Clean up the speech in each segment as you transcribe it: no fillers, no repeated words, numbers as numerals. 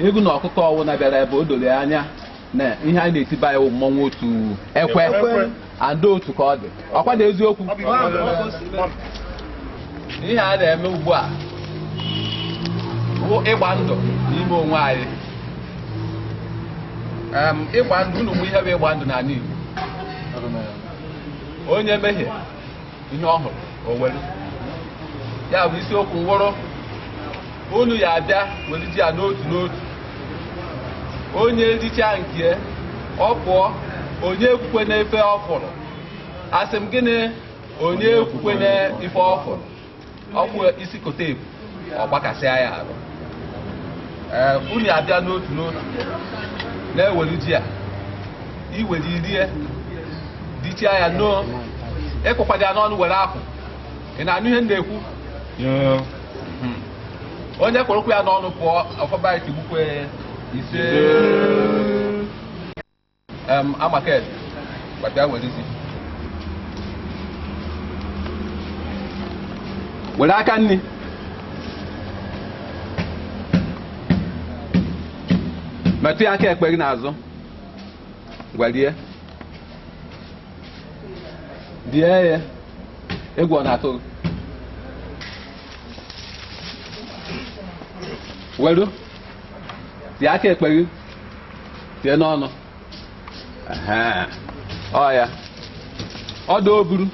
Egwu na ọkụkọ ọwụ na-abịara ebe o doro ya anya na ihe anyị na-etiba ya wụ mmọnwụ otu ekwe and otu ka ọ dị ọkwa na eziokwu ihe a na-eme ugbu a bụ ịgba ndụ n'ime onwe anyị. Ịgba ndụ unu mụ ihe bụ ịgba ndụ n'ala Igbo. Onye mehie ihe ọ hụrụ o were ya bụ isiokwu nwụrụ unu ya abịa were ji ya n'otu n'otu. Onye richaa nke ọ pụọ, onye ekwukwe n'ife ọ fụrụ. Asị m gịnị? Onye ekwukwe n'ife ọ fụrụ. Ọkwụ isi kote ebu ọ gbakasịa ya arụ. Ee, unu abịa n'otu n'otu na-ewere ji a iwere rie dichaa ya noo ịkụkwado ya n'ọnụ were akwụ. Ị na-anụ ihe m na-ekwu? Onye kwụrụkwa ya n'ọnụ pụọ ọfọbaiti gbukwe ise. Amakel gbabịa werezi were aka nri metụ ya aka ekpe gị n'azụ gwarie die ya egwu ọ na-atụ gị weru tie aka ekpe gị tie n'ọnụ. Ọ ya ọdụ oburu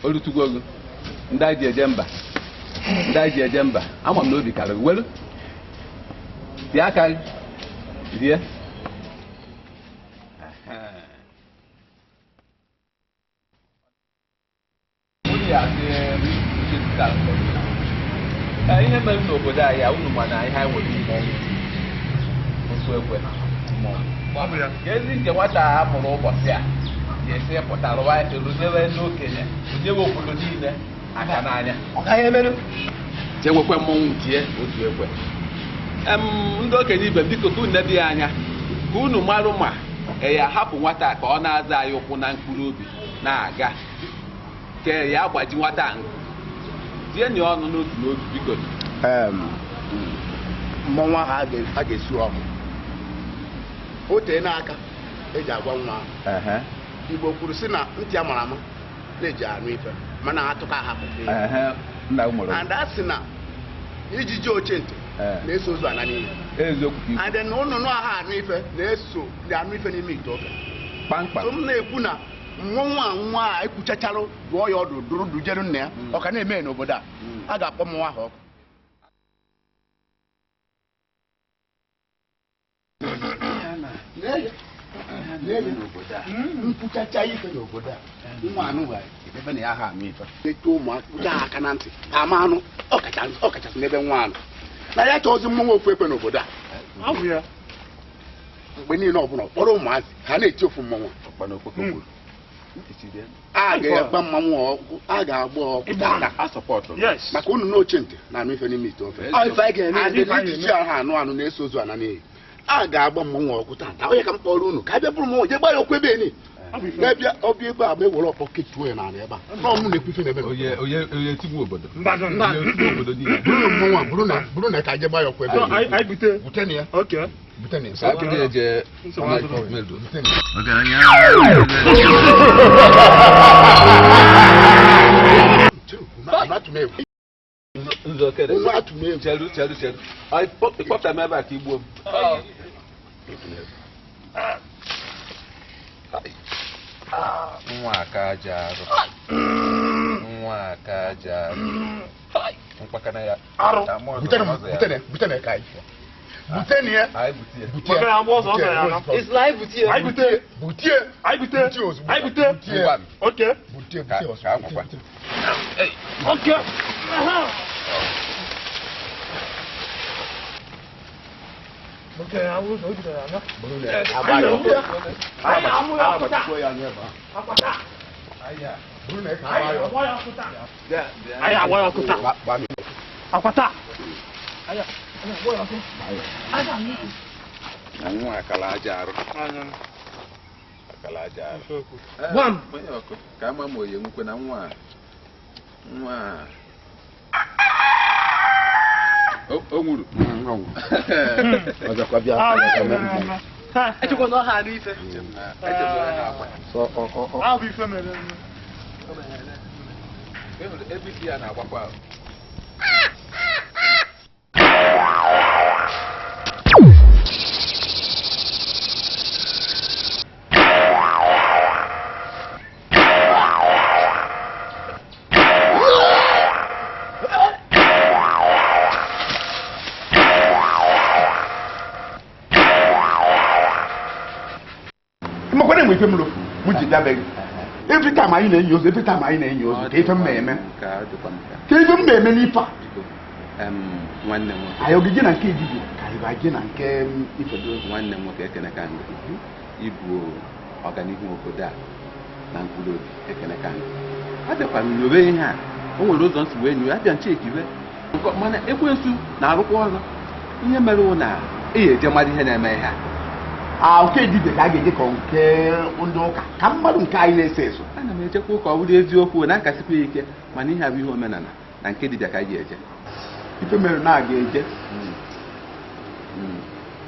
olutugo gị ndị anyị ji eje mba ndị anyị ji eje mba ama m na obi karịrị weru tie aka gị rie. Ihe mere n'obodo anyị a unu ma na ihe anyị nwere mmọnwụ otu ekwe ka ezi nke nwata a mụrụ ụbọchị a ga-esi pụta rụwa erunyewe ndị okenye runyewe obodo niile aka n'anya jewekwe mmọnwụ tie otu ekwe. Ndị okenye ibe biko ka unu nebe ya anya ka unu marụ ma ya hapụ nwata ka ọ na-aza anyị ụkwụ na mkpụrụ obi na-aga ka ya agbaji nwata nkụ tie ya ọnụ n'otu n'otu biko. Mmọnwụ ahụ a ga-esu ọkụ o tee n'aka eji agwa nwa ahụ. Igbo kwuru sị na ntị a mara ama na-eji anụ ife mana atụka ahapụ and a sị na ijiji oche ntị na-eso ozu ana n'ihe and na ụnụnụ ahụ anụ ife na-eso anụ ife n'ime ite ofe. So m na-ekwu na mmọnwụ a nwa a ekwuchachalụ dụọ ya ọdụ dụrụ dujeru nna ya ọ ka na-eme n'obodo a a ga-akpọ mmọnwụ ahụ ọkụ. Nkwuchacha ife n'obodo a nwa anụ ebe na ya ha anụ ife eto ụmụaka kpụcha ha aka na ntị ha ama anụ ọkachasị n'ebe nwa anụ na ya chọọzi mmọnwụ ofu ekwe n'obodo a mgbe niile ọbụla kpọrọ ụmụazị ha na-eti ofu mmọnwụ a ga-agba mmanwụ ọkụ a ga-agba ọkụ maka unu n'oche ntị na anụ ife n'ime ite ofe ijiji ahụ anụ anụ na-eso ozu ana n'ihi a ga-agba mmanwụ ọkụ tata onye ka m kpọrọ unu ka a bịa bụrụ mmọnwụ jee gba ya okwu ebe eni na-abịa ọbịa ebe a ma ewere ọkpọ ketuo ya n'ala ebe a nọ mụ na-ekwu ife na-eme bụrụ mmọnwụ a bụrụ na ka je gba ya ọkụ ebe butenu ya butenu ya. Cheru. Ịkpọpụta m ebe a ka igbuo m. Nwa aka aja arụ. Nwa aka aja arụ. Mkpakana ya. Butene ka anyị. Butene ya. Anyị butie. Butie. It's live butie. Anyị butie. Butie. Anyị butie. Butie ozugbo. Anyị butie. Butie. Okay. Butie butie ozugbo. Okay. Nwa akala aja arụ. Akala aja arụ. Ka ama ma oye nwukwe na nwa. Nwa. Oh. O nwuru. Ọzọkwa bịa. Echekwa na ọha anụ ife. Ahụ bụ ife mere eme. Ebe isi ya na-agbakwa ahụ. Every time anyị na-enyi ozu, every time anyị na-enyi ozu, ka ife m na-eme. Ka ife m na-eme n'ife a. Nwanne m nwoke. Anyị ogige na nke Idibia, ka anyị ga-aga na nke Ifedo. Nwanne m nwoke ekene ka ngị. Ibu ọganihu obodo a na mkpụrụ obi ekene ka ngị. Abịakwa m nyobe ihe a. O nwere ụzọ nsi wee nyowe, abịa nche ekiwe. Mana ekwensu na-arụkwa ọrụ. Ihe mere na eyi eje mmadụ ihe na-eme ihe a. Nke Idibia ka a ga-eje ka nke ndị ụka ka mmadụ nke anyị na-eso eso. Ana m echekwa ụka ọ bụrụ eziokwu na-akasikwa ike mana ihe abụ ihe omenala na nke dibịa ka anyị ga-eje. Ife mere na a ga-eje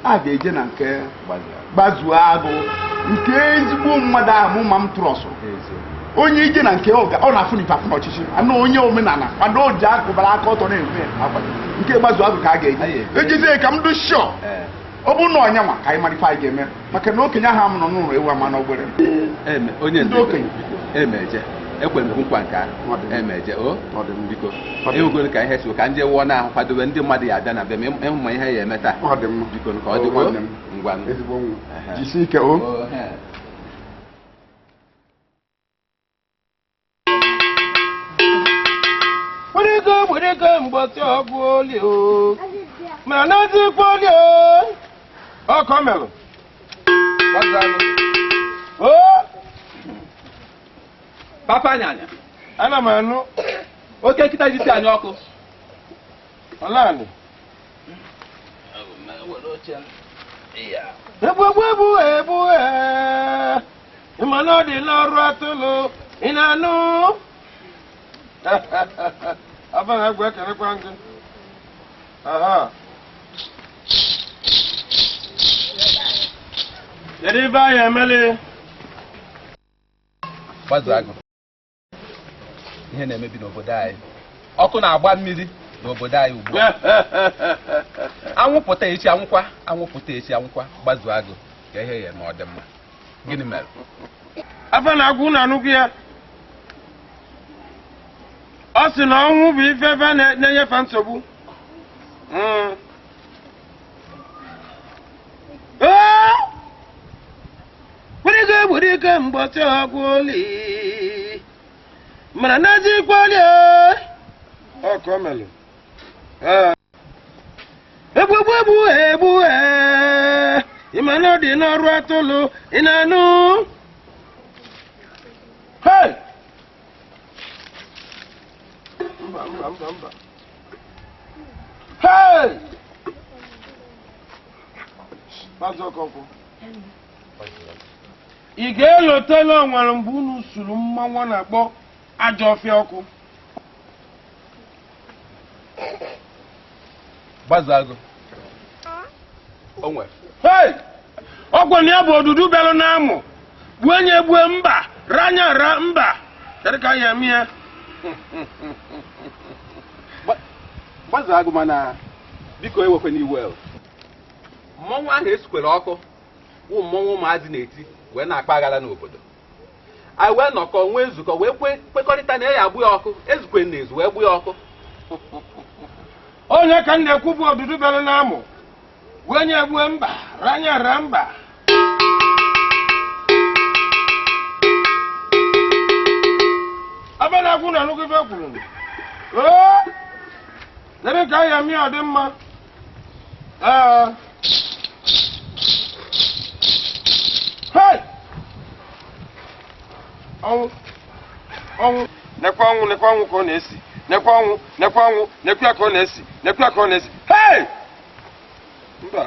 a ga-eje na nke gbazuo agụ nke ezigbo mmadụ ahụ ma m trọsụ onye ije na nke ọ na-afụ n'ife afụ n'ọchịchị anụ onye omenala kwado o ji akụbara aka ọtọ na-eme nke gbazuo agụ ka a ga-eje ejezie ka m dị shọ. Ọ bụrụ na ọnya nwa ka anyị mara ife anyị ga-eme maka na okenye ahụ amụrụ n'ụlọ ewu ama n'ogbere. Onye okenye emeje ekwere m nkwa nke ahụ emeje o biko ewegoro ka ihe si ka ndị wụọ na ahụ kwadobe ndị mmadụ ya abịa na be m ịhụ ma ihe ya eme taa. Biko ka ọ dịkwa ngwa ezigbo nwa jisie ike o. Were mgbọtị ọgwụ oli o ma na-ezikwa oli o ọkọ melụ o papa anyanya ana m anụ oke nkịta jisi anyị ọkụ ọlanị egbu egbu egbu ịma na ọ dị n'ọrụ atụlụ ị na-anụ. Abang agwa ekelekwa gị. Aha. Kedu ife anyị emele? Gbazuo agụ. Ihe na-emebi n'obodo anyị. Ọkụ na-agba mmiri n'obodo anyị ugbu a. Anwụpụta echi anwụkwa, anwụpụta echi anwụkwa, gbazuo agụ ka ihe ya ma ọ dị mma. Gịnị mere? Afa na-agwụ na anụgụ ya. Ọ sị na ọnwụ bụ ife ebe na-enyefe nsogbu. Were gburu ike mgbọtị ọgwụ oli mana n'ezikwa oli ọkọ melụ. Egbu egbu egbu ịma na ọ dị n'ọrụ atụlụ ị na-anụ. Hey! Mba, mba, mba, mba. Hey! Maazị Okonkwo. Ị ga-elotela onwere mgbe unu suru mmanwụ na-akpọ ajọ ọfịa ọkụ. Gbazuo agụ. O nwere. Hey! Ọgwụ na ya bụ odudu bịara n'amụ. Gbuo onye gbue mba, ranya ra mba. Kedu ka anyị eme ya? Gbazuo agụ mana biko ewekwana iwe. Mmọnwụ ahụ esikwere ọkụ wụ mmọnwụ ụmụazị na-eti wee na-akpa aghara n'obodo. Anyị wee nọkọ nwee nzukọ wee kwekọrịta na ya agbụ ya ọkụ ezukwe na ezu wee gbu ya ọkụ. Onye ka m na-ekwu bụ odudu bịara n'amụ wee nye gbue mba ranya ra mba. Ebe na-agwụ na nnukwu ife kwuru. Lebe ka anyị eme ọ dị mma. Ee. Hey! Ọnwụ. Ọnwụ. Nekwa ọnwụ, nekwa ọnwụ ka ọ na-esi. Nekwa ọnwụ, nekwa ọnwụ, nekwa ka ọ na-esi. Nekwa ka ọ na-esi. Hey! Mba.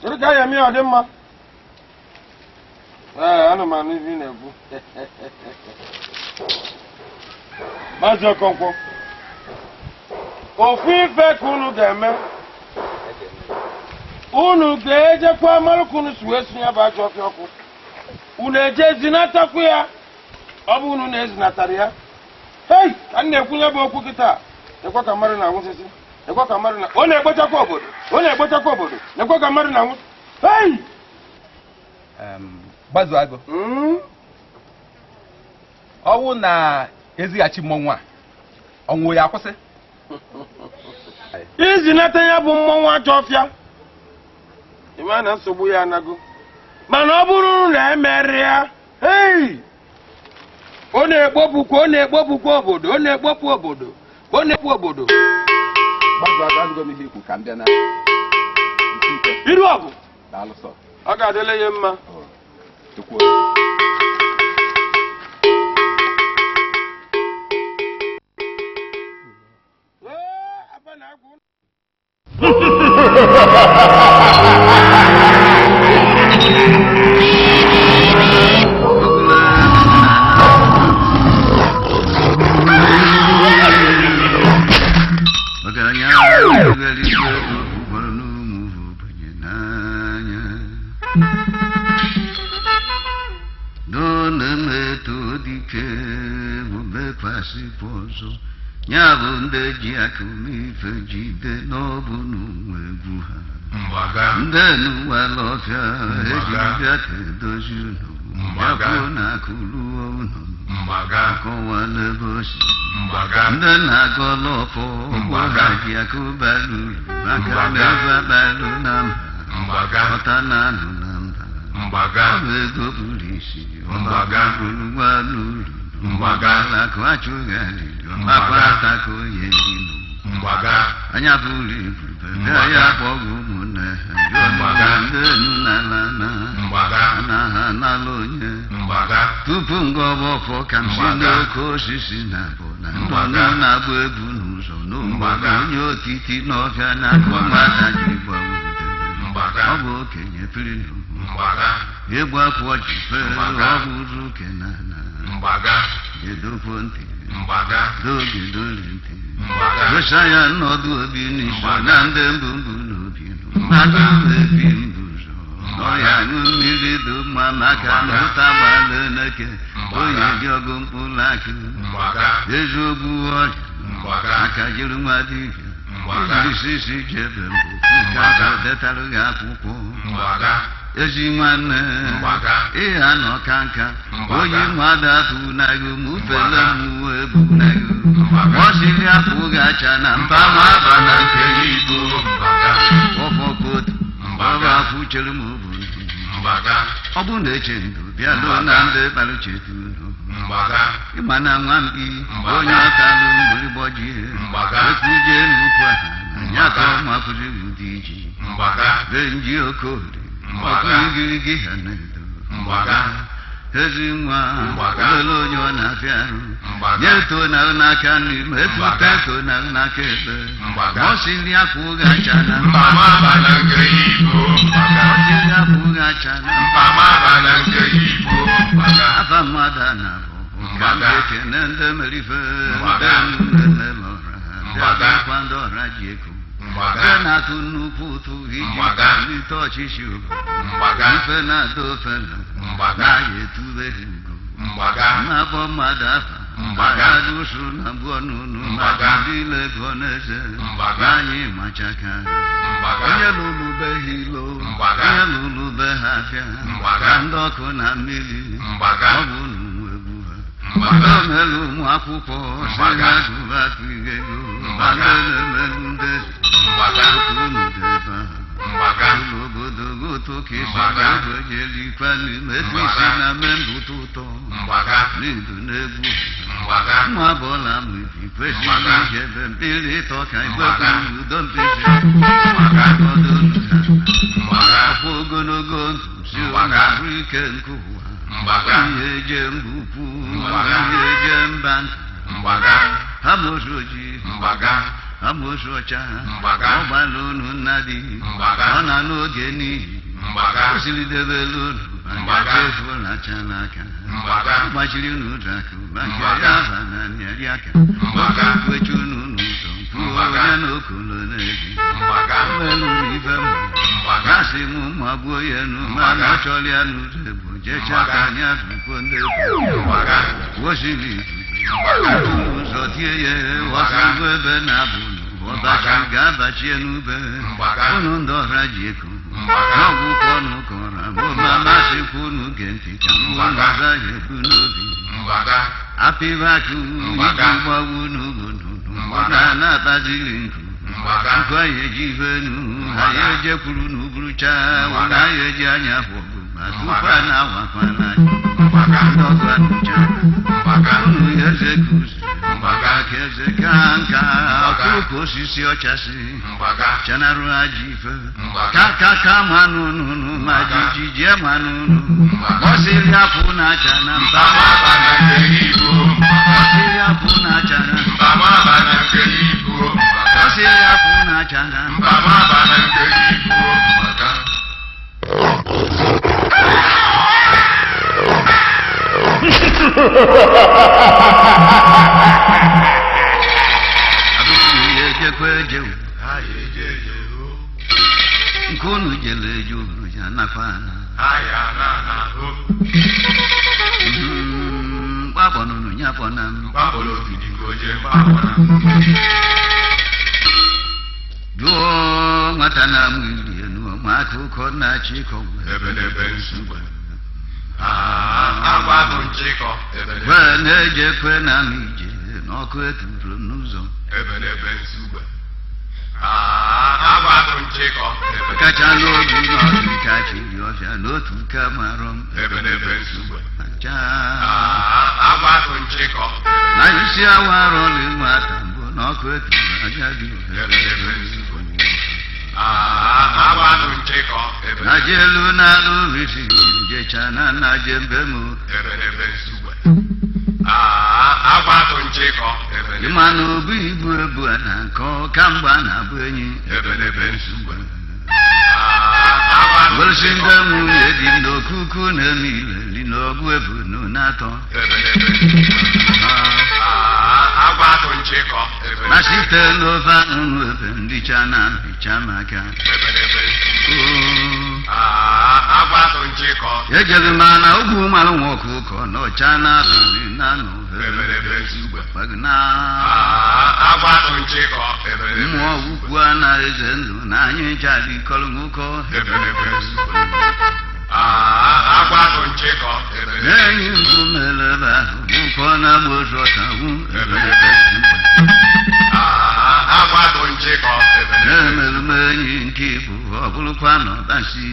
Lebe ka anyị eme ọ dị mma. Ee, ana m anụ ife ị na-ekwu. Maazị Okonkwo, Ofu ife ka unu ga-eme. Unu ga-ejekwa marụ ka unu si wee sunye bụ ajọ ọfịa ọkụ. Unu eje zinatakwu ya. Ọ bụ unu na-ezinatara ya. Hei, ka m na-ekwunye bụ okwu kịta. Ekwe ka mmadụ na-anwụsịsị. Ekwe ka mmadụ na ọ na-ekpochakwa obodo. Ọ na-ekpochakwa obodo. Ekwe ka mmadụ na-anwụ. Hei! Gbazuo agụ. Ọnwụ na-ezighachi mmọnwụ a, ọnwụ ya akwụsị. Izinata ya bụ mmọnwụ ajọ ọfịa. Ịma na nsogbu ya anago. Mana ọ bụrụ na emere ya, hei! Ọ na-ekpopụkwa obodo, ọ na-ekpopụ obodo, ọ na-ekpu obodo. Gbazuo agụ, anụgo m ihe ikwu ka m bịa na Iru ọgụ. Daalụ sọ. Ọ ga-adịla ya mma. Tukwuo. Ya bụ ndị ji akụ ife jide n'ọbụ n'ụwa egwu ha. Ndị n'ụwa ọfịa ejiri bịa ka edozi unu. Bịakwuo na akụ ruo unu. Akọwa n'ebe o si. Ndị na-agọ ọlọfọ ụgwọ ha ji akụ bara uru. Maka na ebe abalụ na mba. Ọta na anụ na mba. Ọ bụ ego buru isi. Ọba buru nwa n'uru. Mgbagala achụghị makwa ataka onye n'ime anya buru ibu bịa ya kpọgụ ụmụnne ha ndị enu n'ala na na ha n'ala onye tupu ngọba ọfọ ka m si n'oke osisi na-abụ na nnụnụ na-agba egwu n'ụzọ n'ụgbọala onye otiti n'ọfịa na-akụ nwata ji gbawa ọ bụ okenye piri n'ugwu ịgba akwụkwọ ji fee ọ bụ ụzọ okenala gedokwo ntị dogedori ntị gosa ya nnọdụ obi n'iso na ndị mbụ mbụ n'obi mmadụ ebi mbụ ụzọ ọya ṅụ mmiri dị mma maka na ụta gbala eleke oyi dị ọgụ mkpụrụ akụ eziokwu ọrịa aka jiri nwa dibịa isisi jebe mbụ ka detara gị akwụkwọ ezi nwanne ịha nọ ka nka onye mmadụ afụ naghị mufele mmụọ ebu naghị ọsịrị afụ gacha na mpa maba na nke igbo ọfọkotu ọba afụ chere m bụ ọ bụ na eche ndụ bịa lụọ na ndị kparuchetu unu ịma na nwamkpi onye ọtalụ mgbịrịgbọji ekwuje n'ukwu aha na nyatọ mafụzi ụdị ji benji okorie ọkụgirigi ha na-edo ezi nwa lele onye ọ na-afịa arụ nye eto na n'aka nri ma etute eto na n'aka ekpe ọ sịrị akwụ gacha na ọ sịrị akwụ gacha na afa mmadụ a na-abụ ka m ekene ndị merife ndị nne ọra bịa ndị ọra ji eko ndị na-atụ nnukwu ụtụ iji kwalite ọchịchị obodo ife na-ada ofe na na-aya etubeghị ugo na-abọ mmadụ afa agadusu na gbuo n'unu maka ndị ile ego n'eze anyị machaka onye lụrụ be ha ilo onye lụrụ be ha afịa ka ndị ọkụ na mmiri ọ bụ unu egwu ha ndị omelu ụmụ akwụkwọ si ha gụba atụghị ego ma ndị na-emelu ndị eze unu ga-ebe ahụ ụlọ obodo goto ka esi ego ji elikwa n'ime etu isi na mmembụta ụtọ n'idu n'egwu nwa bọla mụ ibi kwesịrị ijebe mpịrị ịtọ ka igwekwu udo mpịsị ọdụ afọ ogologo ndụ si arụ ike nke ụwa ihe eje mba ukwu ihe eje mba nta ha bụ ozu ojii amosu ọcha ọ gbala unu nna di ọ na n'oge n'ihi o siri debelu unu maka efu lacha n'aka gbachiri unu ụzọ akụ maka ya aba na nịarị aka kwechi unu n'ụzọ mkpu onye na okolo na-eji melu ife m masị m magbuo ya enu ma na ọ chọrọ ya n'ụzọ egbo jechaa ka anyị afụkwo ndị egwu osiri ụzọ tie ya ọsịgo ebe na-abụ ọbachi ga-abachie n'ube unu ndị ọra ji eko n'ọgwụ kọnụ kọra bụ ma masịkwa unu gee ntị ka unu ọza ya ebu n'obi apịbakụ iji gbawu n'ugwu na na-akpaziri nku nkụ anyị eji ife enu anyị ejekwuru n'uburucha ụna anyị eji anya fọgụ ma tupu a na-awakwana anyị ndị ọgụ anụcha unu ya eze kuzi ka eze ka nka ọkụkọ osisi ọchasị chanarụ aji ife ka ka ka manụ nụnụ ma jijiji manụ nụ ọsịrị apụ na acha na mba ọsịrị apụ na acha na ọsịrị apụ na acha na nke unu jere eje unu ya nakwa ana mgbakpọnụnụ ya kpọna m jụọ nwata na-amụ iri enu ma akụkọ na-achị ịkọ kwe na-eje kwe na ama ije n'ọkụ eturu n'ụzọ kacha n'obi n'ọdụ ka chiri ọfịa n'otu ka marọ m na isi awa arọlị nwata mbụ n'ọkụ eturu agadi na jelu n'alụ risi njecha na nna jembe m ịma na obu ibu ebu a na nkọ kamgbe a na-abụ enyi gosi ndị nwunye dị n'okuku na-eme ileli n'ọgụ ebu n'atọ na site n'ofe anụnụ ebe ndicha na mpicha maka ejere m na ugwu mara nwa ọkụkọ n'ọcha n'abalị na nụ mmụọ ukwu a na eze ndụ na anyị nchalikọrọ nwoke na-enyi mbụ mere ebe ahụ nwoke ọ na-agba ozu ọtagwu na-emerụ m enyi nke ibu ọ bụrụkwa na ọbasi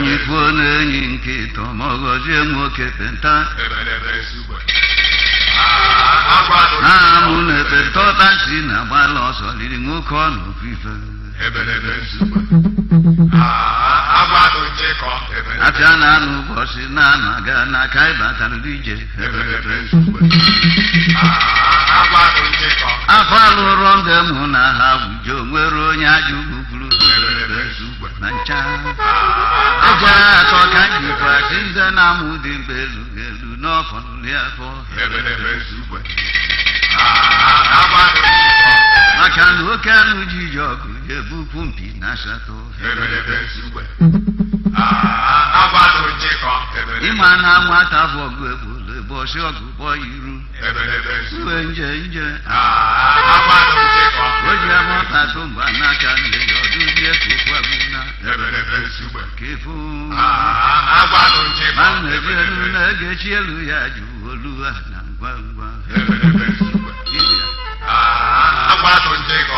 nyikwuo na enyi nke ịtọ ma ọ gọzie nwoke penta amụ na ekpenta ọtasi na-agbala ọsọ riri nwoke ọ n'ofu ife afịa na-anụ ụbọchị na-anụ aga n'aka ịbatara ije afọ alụrọ ndị mụ na ha wujo nwere onye ajọ ugburu na ncha ejere atọ ka njikwa si ndị na-amụ dị mgbe elu elu n'ọfọ nri afọ maka na oke anụ ji ije ọgụ ga-ebukwu mpi na asatọ ịma na nwata bụ ọgụ egbolo ebe ọsị ọgụ kpọọ ya iru uwe nje nje o ji amụtatụ mgba n'aka nne ya ọdụzie ka okwu agwụna ka efu ma na-eji elu na-egechi elu ya jụ olu ha na ngwa ngwa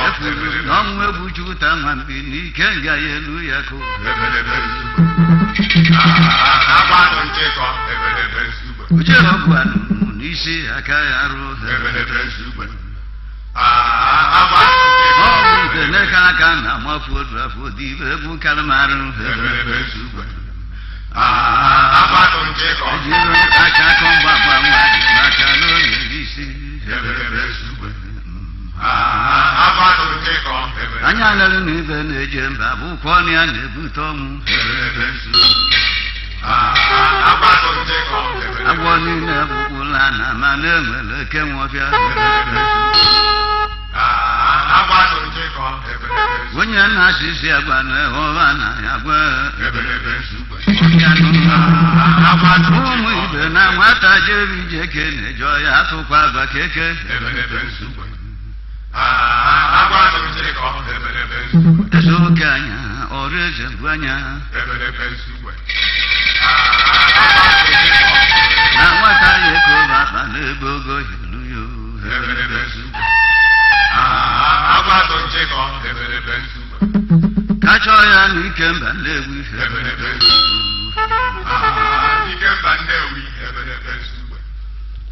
ekwuru na ọnwụ egwu chukwuta nwa mpi n'ike nga ya elu ya ka uche ọgwụ anụnụ n'isi aka ya arụ ọgwụ udeneka aka na-amafu odu afọ dị ibe egwu karịmarụ ejiri aka akọ mgba gba nwa dị n'aka n'oge isi anya lere na ibe na-eje mba bụkwa ọnụ ya na-ebute ọnwụ agwọ niile bụkwụla na ma na-enwere eke nwọfịa. Onye na-asịsị agwa na ọha na ya gwa ọbịanụ. Ụmụ ibe na nwata jere ije kenejọ ya atụkwa agwa keke. Eze oke anya ọrụ eze bụ anya na nwata ya ekobe akpa n'ebe ogo helu yo. Kachọ ya n'ike mba Nnewi.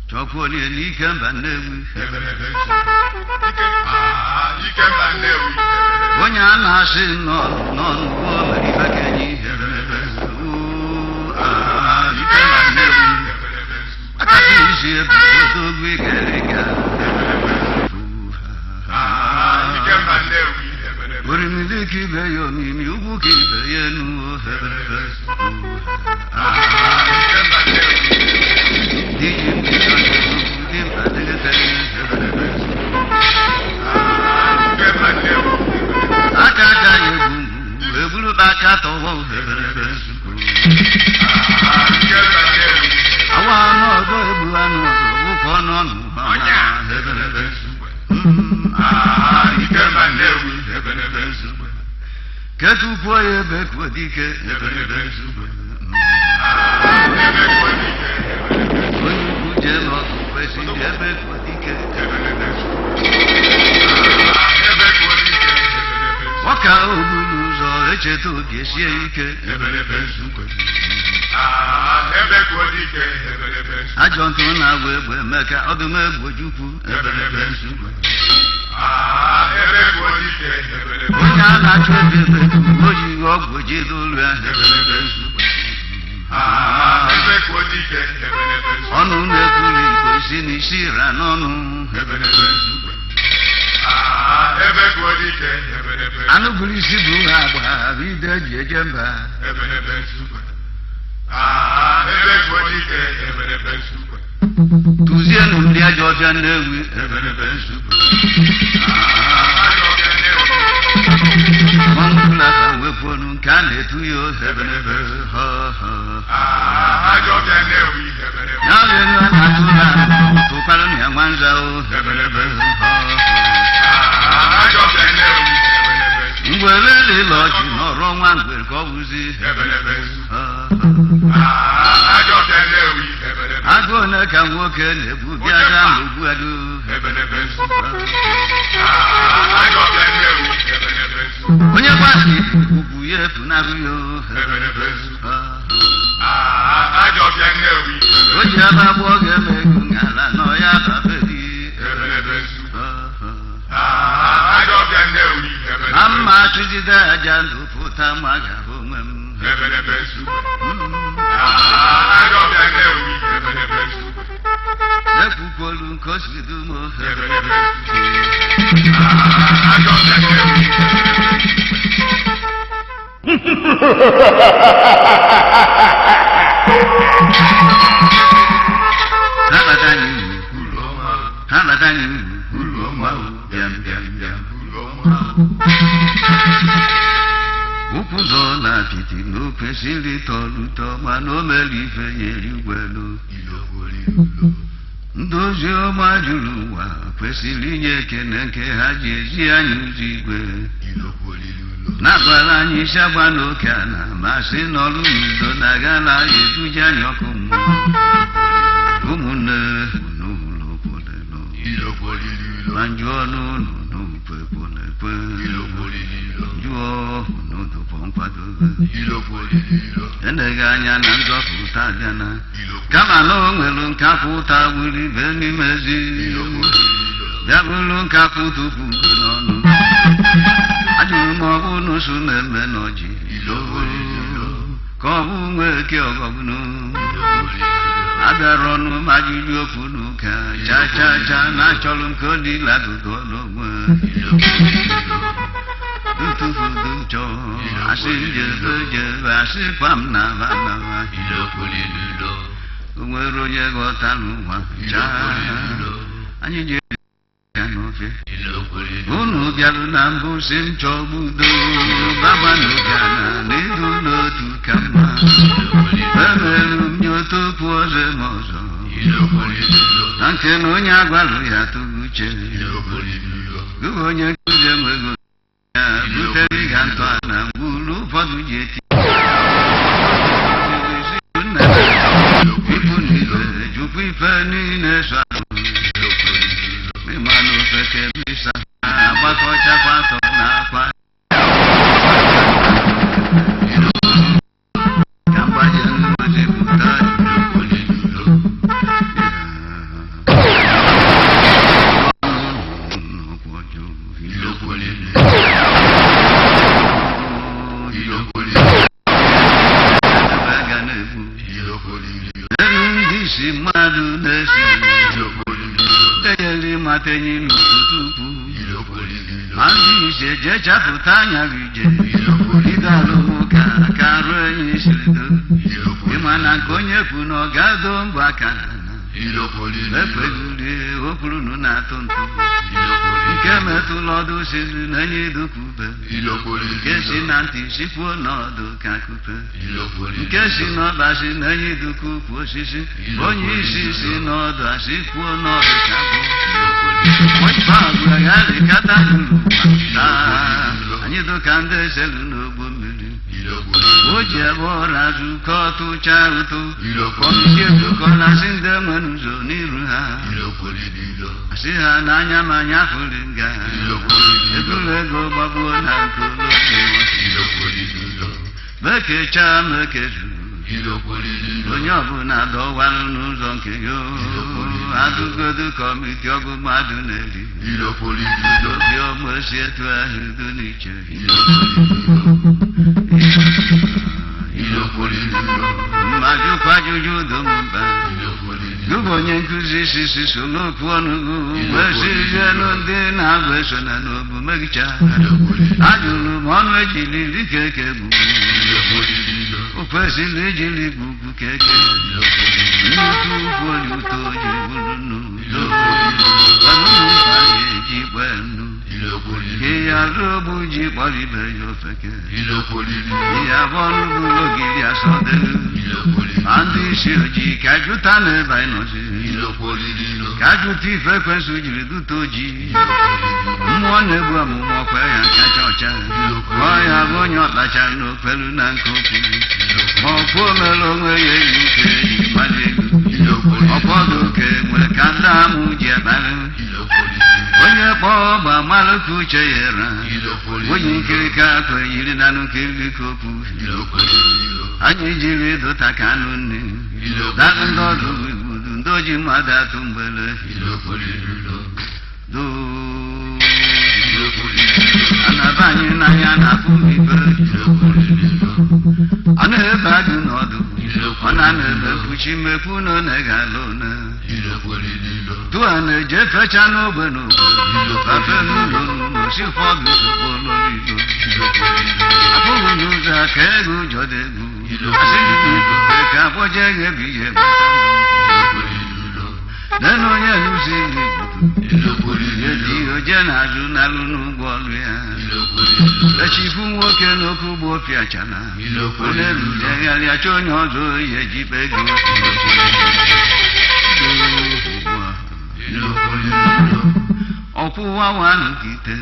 Chọkwuo onye n'ike mba Nnewi. Onye a na-asị nnọọ nnọọ nnukwu o mere ife ka enyi. Ike mba Nnewi. Akasị isi ebu odogwu igeriga. Orimiri ka ibe ya omimi, ugwu ka ibe ya enu. Diji dị mkpa dịgịtere. Aka aka ya egwu eburu aka tọwọ. Awa anụ ọzọ egbu anụ ọzọ wụkọ ọnụ ọnụ. Ketukwuo ya ebe kuo dike. Onye ukwu jee n'ọgụ kwesịrị ebe kuo dike. Ọka ogburu ụzọ echeta obi esie ike. Ajọ ntụ na-agba egbe emeka ọdụm egbo jukwu. Onye a na-achụ ebe ebe o jighị ọgwụ jide ụlọ ya. Ọnụ na-ekwuru igbo si n'isi ra n'ọnụ. Anụ buru isi bụ ha agba bụ ide eji eje mba. Tụzienụ ndị ajọ ọfịa Nnewi. Mọnwụla ka wepụnụ nke a na-etu ya ohe. Ya bụ elu a na-atụ ha tụkwara na ya nwa nza ohe. Ngwere lele ọchị nọrọ nwa ngwere ka ọ bụzi. Agụ ole ka nwoke na-egbu bịa gaa n'ogbu agụ. Onye gbasi ugwu ya efunahụ ya. O ji ebe agbụọ ga-eme ego n'ala nọ ya babedi. Na mma chụgide aja ndụ pụta ma ga-ahụ onwe m. Ekwukwolu nke o si du m. Ha bata anyị uru, ha bata anyị uru, bịam bịam bịam. Ụkwụ zọ na apịtị na o kwesịrị ịtọ ụtọ mana o mere ife ya erigwelu. Ndị ozi ọma juru ụwa kwesịrị inye ekene nke ha ji ezi anyị ụzọ igwe. Na-agbara anyị isi agba n'oke ala ma sị n'ọrụ n'udo na agala ebuje anyị ọkụ mmụọ. Ụmụnne unu ụlọ kwolelu ma njụọ n'ụlọ n'ukwe kwolekwe jụọ unu dụpọ nkwadobe. Eleghị anya na nzọpụta abịana kama na o nwere nkapụ ụta gburu ibe n'ime ezi bịa bụrụ nkapụ tupu ugo n'ọnụ. Ajụrụ m ọ bụ n'ụsụ na-eme n'ọjị ka ọ bụ nwee eke ọgọbụnụ abịara ọnụ m ajụjụ okwu n'ụka cha cha cha na achọrọ m ka ọ dị lagụgụ n'onwe ntufudu nchọ asị njebe jebe asị kwa m na ba na ba. Onwe nwere onye ghọtara ụwa chaa anyị ji ya n'ofe unu bịarụ na mbụ si m chọgbu udo babanụgana n'idu n'otu ka mma emerụ m nye otopu ọzọ eme ọzọ na nke na onye agwalụ ya tụrụ uche gụghị onye nkụzi enweghị ya butere ịga ntọ na mgburu ụfọdụ ji eti ikwu na ibe jukwa ife niile so ahụ ịmanụ ofeke bisa agbakọchakwa atọ na akwa ka mgbaji ngozipụta elu ndị isi mmadụ na-esi eyeli matenyi n'ụtụtụ ma ndị ise jee chapụta anya ije bido alụmụka ka arụ enyi siri do ịma na nke onye kwu na ọ ga-ado mbụ aka ekpegulie okwurunu na-atụ ntụ nke metụla ọdụ siri na enyi dukube nke si na ntị sikwuo n'ọdụ ka kupe nke si n'ọba si na enyi duku ukwu osisi onye isi si n'ọdụ asị kwuo n'ọdụ ka bụ ife agwa ya rikata nuru taa anyị dụka ndị eselu n'ogbo mmiri o ji ebe ọra zukọ tụcha ụtụ kọmiti ezukọla sị ndị enwere ụzọ n'iru ha asị ha n'anya ma anya fụrụ nga eburu ego gbagbuo na nkolo mekechaa mekezu onye ọbụla dọwalụ n'ụzọ nke ya adụgodu kọmiti ọgụ mmadụ na-eri obi ọma si etu ahụ udo n'iche mmajụkwa ajụjụ udo m mba gụbụ onye nkụzi sisi so n'okwu ọnụgụ wee sizielu ndị na-abụ eso na n'obu megicha ajụrụ m ọnụ ejiri dịka eke bụ o kwesịrị ijiri gbugbu keke nnukwu ukwu oli ụtọ ji bụrụ n'udo anụmụka ga-eji kpee nnu ihe arụ ji kpọrọ ibe ya ofeke ihe abụọ bụrụ ogiri asọdelu ma ndị isi ojii ka jụta n'ebe anyị nọzi ka jụta ife ekwensụ jiri dute ojii mmụọ na-egbu amụma ọkwa ya kacha ọcha kpọọ ya bụ onye ọkpachara n'okpelu na nke okwu ma ọkwụ omere onwe ya enyi uke eji mmadụ ego ọfọdụ oke nwere ka ndị amụ ji akparị onye kpọọ ọgba malụ ka uche ya era onye nkirika akwa yiri na nkiri ka okwu anyị jiri dụta ka anụ nne dalụ ndị ọdụ igbudu ndị oji mmadụ atụ mgbele doo anaba anyị n'anya na-afụ m ibe ọ na-ebe agụ n'ọdụ ọ na-ana ebe mkpuchi mekwu na ọ na-egala one tụa na-eje fecha n'ogbe n'ogbe bafe n'ụlọ n'ụlọ si fọdụ ozugbo n'olilo abụghị n'ụzọ aka ego ụjọ dị egwu asị gị ka akpọje gị ebe ihe nenu onye nụzi edi oje na-azụ n'alụ n'ụgbọ ọlụ ya echifu nwoke n'oke ugbo pịachana onye rudegharịa chọ onye ọzọ ya ejibe ego ọkwụwa wanụgide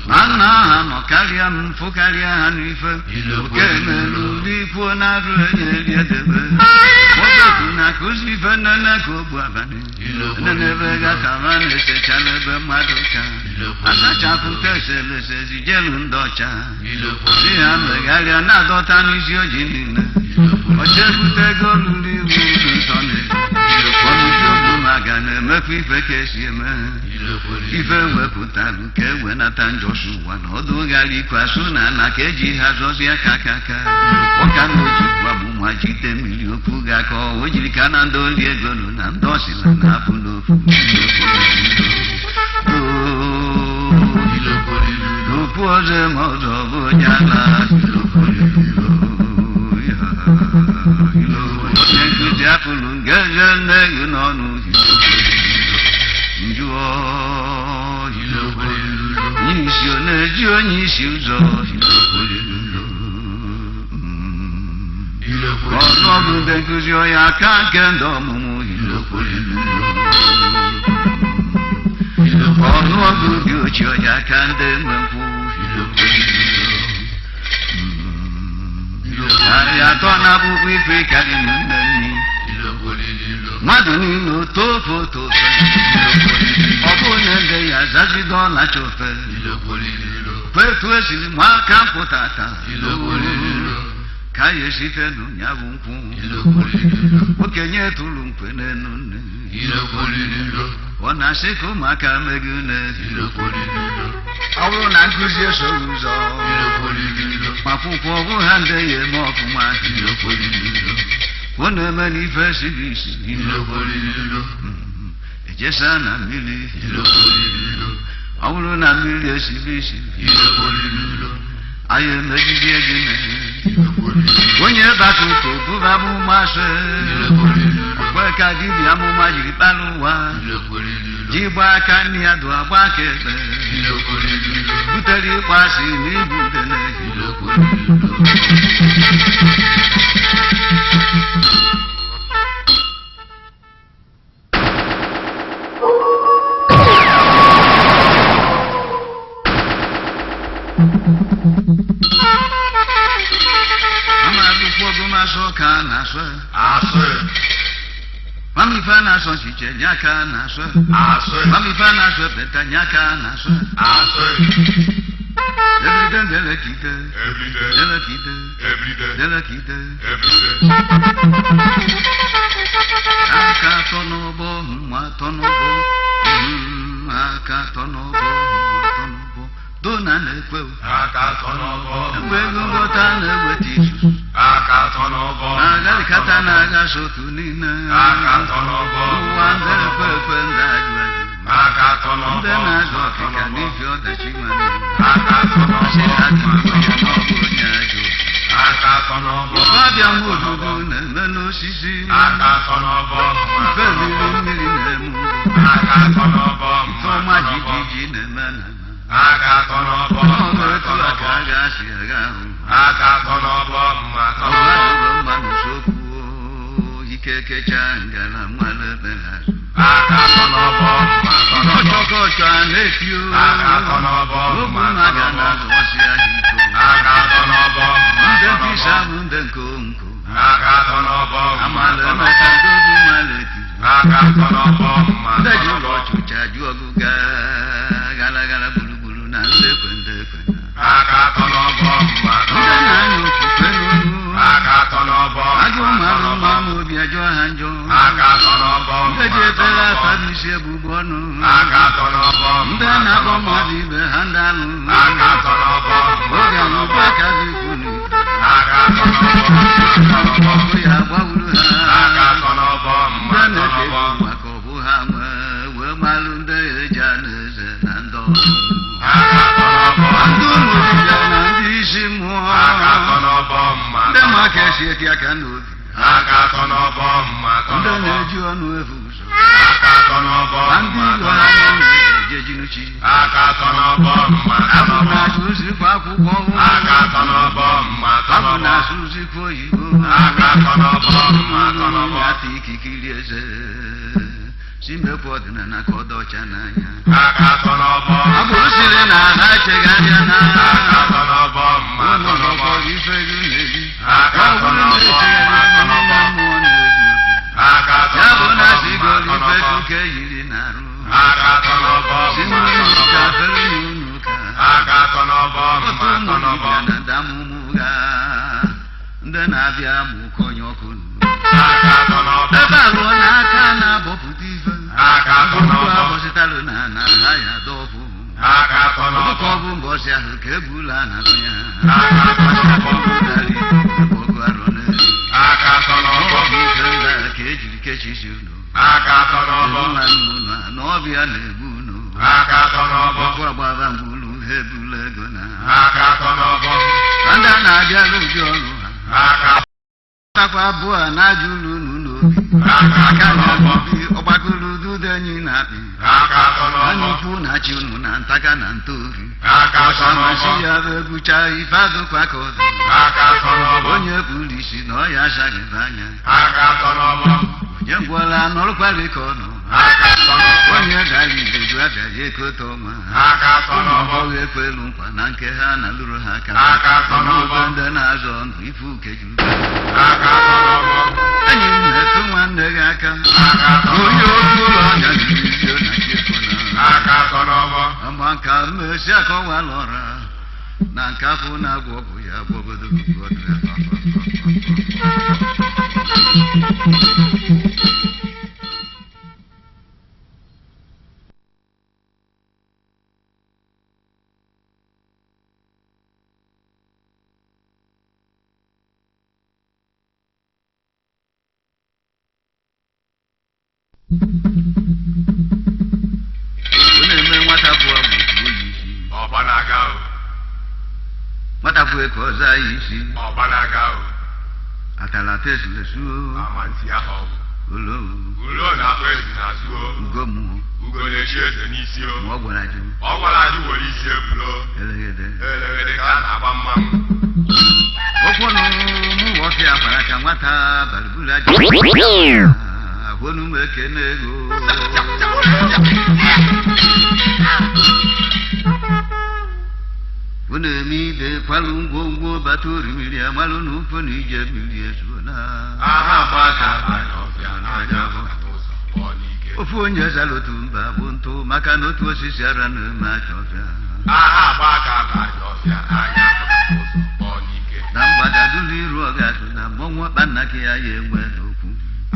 ma nna ha nọ karịa m mfụ karịa ha n'ife oke merụ ikwuo na-arụ enye eri edebe nwoke na akụzi ife nnene ka ogbu abalị nnene gatama na-esecha n'ebe mmadụ ka asachapụta eselese zijelu ndị ọcha si ha megharịa na-adọta n'isi oji niile ọchebute ego ruru iwu nsọ na-eri ọmụji ogbu ma ga na-emekwa ife ka esi eme ife wepụtara ka ewenata njọsụ ụwa na ọdụ gara ikwu asụ na ala ka eji ha zọzie ka aka aka ọka na ojikwa bụ nwa jite mmiri okwu ga-akọ o jiri ka na ndị oli ego nụ na ndị ọsịla na-apụ n'ofu okwu ọzọ ma ọzọ bụ onye ala onye nkụzi Ntị apụlụ ngeze nne gị n'ọnụ. Njụọ, onye isi ọ na-eji onye isi ụzọ? Ọnụọgụ ndị nkụzi ọya aka nke ndị ọmụmụ. Ọnụọgụ dị ochie ọya aka ndị nwe nkwụ. 300 na akwụkwọ ife karị na nne nni mmadụ niile otofe otofe. Ọ bụ na ndị ya zazido ọlacha ofe kwetu esiri ma aka nkwụ tata ka ya esite n'ụnya bụ nkwụ. Okenye tụrụ nkwe n'enu nne, ọ na-asị ka ụmụaka megị une. Ọ bụrụ na nkụzi esoghị ụzọ ma akwụkwọ ọ bụ ha ndị ya eme ọfụma, ọ na-eme n'ife siri isi ejesa na mmiri. Ọ bụrụ na mmiri esiri isi, anyị emegide gị. Onye bata ụka obuba amụma asị kwe ka dibịa amụma jiri kpara ụwa ji gba aka nne ya dụ agba aka ekpe butere ịkpọ asị na ibu udele. Ama akwụkwọ ogomasọ ka a na-asọ. Asị. Mamife na-asọ chiche nya ka a na-asọ. Asị. Mamife na-asọ peta nya ka a na-asọ. Asị. Everyday delekite. Everyday. Delekite. Everyday. Delekite. Everyday. Aka atọ n'ụbọ, mma atọ n'ụbọ, aka atọ n'ụbọ, mma atọ n'ụbọ dona na-ekwe o. Aka atọ n'ọbọ. Mgbe ego nghọta na-eweta izuzu. Aka atọ n'ọbọ. Na-agarịkata na-aga sotu niile. Aka atọ n'ọbọ. Ụwa ndị ekwe ekwe, ndị ajụ ajụ. Aka atọ n'ọbọ. Ndị na-azụ ọkịka n'ifi ọdachi nwere. Aka atọ n'ọbọ. Asị ha jụrụ ya na ọ bụ onye ajụ. Aka atọ n'ọbọ. Ọbịa nwa odudu na-eme n'osisi. Aka atọ n'ọbọ. Ife riri mmiri na-eme ugbo. Aka atọ n'ọbọ. Ife ọma jijiji na-eme n'ala. Aka atọ n'ọbọ. Ọ bụ etu a ka a ga-asị aga ahụ. Aka atọ n'ọbọ. Mma atọ Ọ bụ n'ọbọ. adụrụ mma n'usekwu ike kecha ngala mmanụ ebe ha. Aka atọ n'ọbọ. Mma atọ n'ọbọ. Ọchọkọchọ a na-eti o. Aka atọ n'ọbọ. Okwu Mma mma atọ ga n'ọbọ. na-azụwasị ya iko. Aka atọ n'ọbọ. Mma Ndị atọ ntisa n'ọbọ. bụ ndị nko nko. Aka atọ n'ọbọ. Mma Amala atọ emeka n'ọbọ. nke obi mmadụ eti. Aka atọ n'ọbọ. Mma Ndị atọ ji ụlọ n'ọbọ. ọchụcha ju ọgụ gaa gara gara gburugburu na ndekwe ndekwe. Aka atọ n'ọbọ. Mma atọ Ndị n'ọbọ. na-anya ofufe n'olu. Aka atọ n'ọbọ. Agụ Mma atọ mmadụ n'ọbọ. mma ma obi ajọ ha njọ. Aka atọ n'ọbọ. Ndị Mma ji atọ efere n'ọbọ. afa isi egbugbu ọnụ. Aka atọ n'ọbọ. Ndị Mma atọ na-akpọ n'ọbọ. mmadụ ibe ha ndị alụ. Aka atọ n'ọbọ. Mma Oge atọ anụkwa n'ọbọ. aka dị ikwu n'ibe. Aka atọ n'ọbọ. Mma atọ n'ọbọ. Ọkụ ya gbawuru ha. Aka atọ n'ọbọ. Mma Ndị atọ na-eke n'ọbọ. ụwa ka ọ bụ ha nwee wee malụ ndị eji a na-eze na ndị ọrụ. Aka atọ n'ọbọ. Ndị ụmụ dibịa na ndị isi mmụọ. Aka atọ n'ọbọ. Mma Ndị atọ ma ka n'ọbọ. esi eti aka n'obi. Aka atọ n'ọbọ. Mma atọ Ndị n'ọbọ. na-eji ọnụ efu ụzọ. Aka atọ n'ọbọ. Na ndị Mma ilo atọ ha n'ọbọ. na-ejejinuchi. Aka atọ n'ọbọ. Mma atọ Abụ n'ọbọ. na-asụzikwa akwụkwọ. Aka atọ n'ọbọ. Mma atọ Abụ n'ọbọ. na-asụzikwa oyibo. Aka atọ n'ọbọ. Mma atọ n'ọbọ. Ata ikikiri eze si mekwa ọdịnala ka ọ dị ọcha n'anya. Aka atọ n'ọbọ. Agbụrụ siri na ha echegharịa na Aka atọ n'ọbọ. Mma ụlọ atọ n'ọbọ. ọkpọrọ ife gị na-eri. Aka Ọ atọ bụrụ na n'ọbọ. Mma echegharịa atọ na n'ọbọ. mmụọ na-ebi obi. Aka atọ Ya bụ n'ọbọ. na Mma sigoro atọ ife n'ọbọ. kuke yiri na-arụ. Aka atọ n'ọbọ. Si Mma atọ n'ụlọ ụka n'ọbọ. fere n'ụlọ ụka. Aka atọ n'ọbọ. Otu Mma atọ ụmụ n'ọbọ. dibịa na ndamụmụ ga ndị na-abịa mụkọnye ọkụ nụ. Aka atọ n'ọbọ. Ebe a lụọ n'aka na-abọpụta ife. Aka atọ Ugbu n'ọbọ. abọsịtalụ na na ha ya dọfụ. Aka atọ n'ọbọ. Ọkụkọ bụ mbọsị ahụ ka ebula na-azụ ya. Aka atọ n'ọbọ. Ọgụ arọ n'elu. Aka atọ n'ọbọ. Ọ bụ ife ndị a ka ejiri kechisi unu. Aka atọ n'ọbọ. Egbu nwanne unu na ọbịa na-egbu unu. Aka atọ n'ọbọ. Ọkụ agbara mgbulu ha ebula ego na. Aka atọ n'ọbọ. Na ndị a na-abịa n'ụdị ọrụ ha. Aka Takwa abụọ a na-ajụ ụlọ unu n'obi. Aka Aka atọ n'ọbọ. obi ọgbakọrọ ududo enyi na-akpị. Aka atọ n'ọbọ. Anyukwu na-achị unu na ntaka na ntoori. Aka atọ Ọsọmasị n'ọbọ. ya bụ egwucha ife adụkwa ka ọ dị. Aka atọ n'ọbọ. Onye kpuru isi na ọ ya asaghị anya. Aka atọ n'ọbọ. Onye ngwọla nọrụkwara ka ọ nọ. Aka atọ n'ọbọ. Onye dara ibeju abịaghị ekote ọnwa. Aka atọ Ụmụ n'ọbọ. agbọghọ ekwelu nkwa na nke ha na lụrụ ha aka. Aka atọ n'ọbọ. Ọnụụgwọ ndị na-azọ ndụ ife uke juru. Aka atọ n'ọbọ. Enyi m na-etu nwanne gị aka. Aka atọ Onye n'ọbọ. okwu ụlọ ọnya jiri isi na chi na. Aka atọ n'ọbọ. Ama nka mmesi akọwala ọra na nke afọ na-agwọ ọgwụ ya gwọgodo ọdụ ya. Ọ na-eme nwata pụọ bụ otu oyi isi. Ọba na-aga o. Nwata pụọ ka ọ zaa ya isi. Ọba na-aga o. Atalata esulesu Ama ntị ahụ ọgwụ. olo. Ulo na-akpọ ezi n'azụ o. Ugo mmụọ. Ugo na-echi eze n'isi o. Ma ọ gwara ji Ọ gwara anyị were isi ebulo. eleghede. Eleghede ka a na-agba mmanwụ. Okwu nụ mụ ọfịa gbara ka nwata balibula ji. Ahụnụ m ekene ego. Unu eme ide kwalụ ngwongwo bata orimiri amalụ na ụfụ na ije mmiri ezuola. Aha agba aka abanye ọfịa n'anya afụkata ụzọ pụọ n'ike. Ofu onye zara otu mba bụ ntụ maka na otu osisi ara na-eme ajọ ọfịa. Aha agba aka abanye ọfịa n'anya afụkata ụzọ pụọ n'ike. Na mgbada duru iru ọ ga-asụ na mmọnwụ ọkpa nna ka ya ya enwe n'okwu.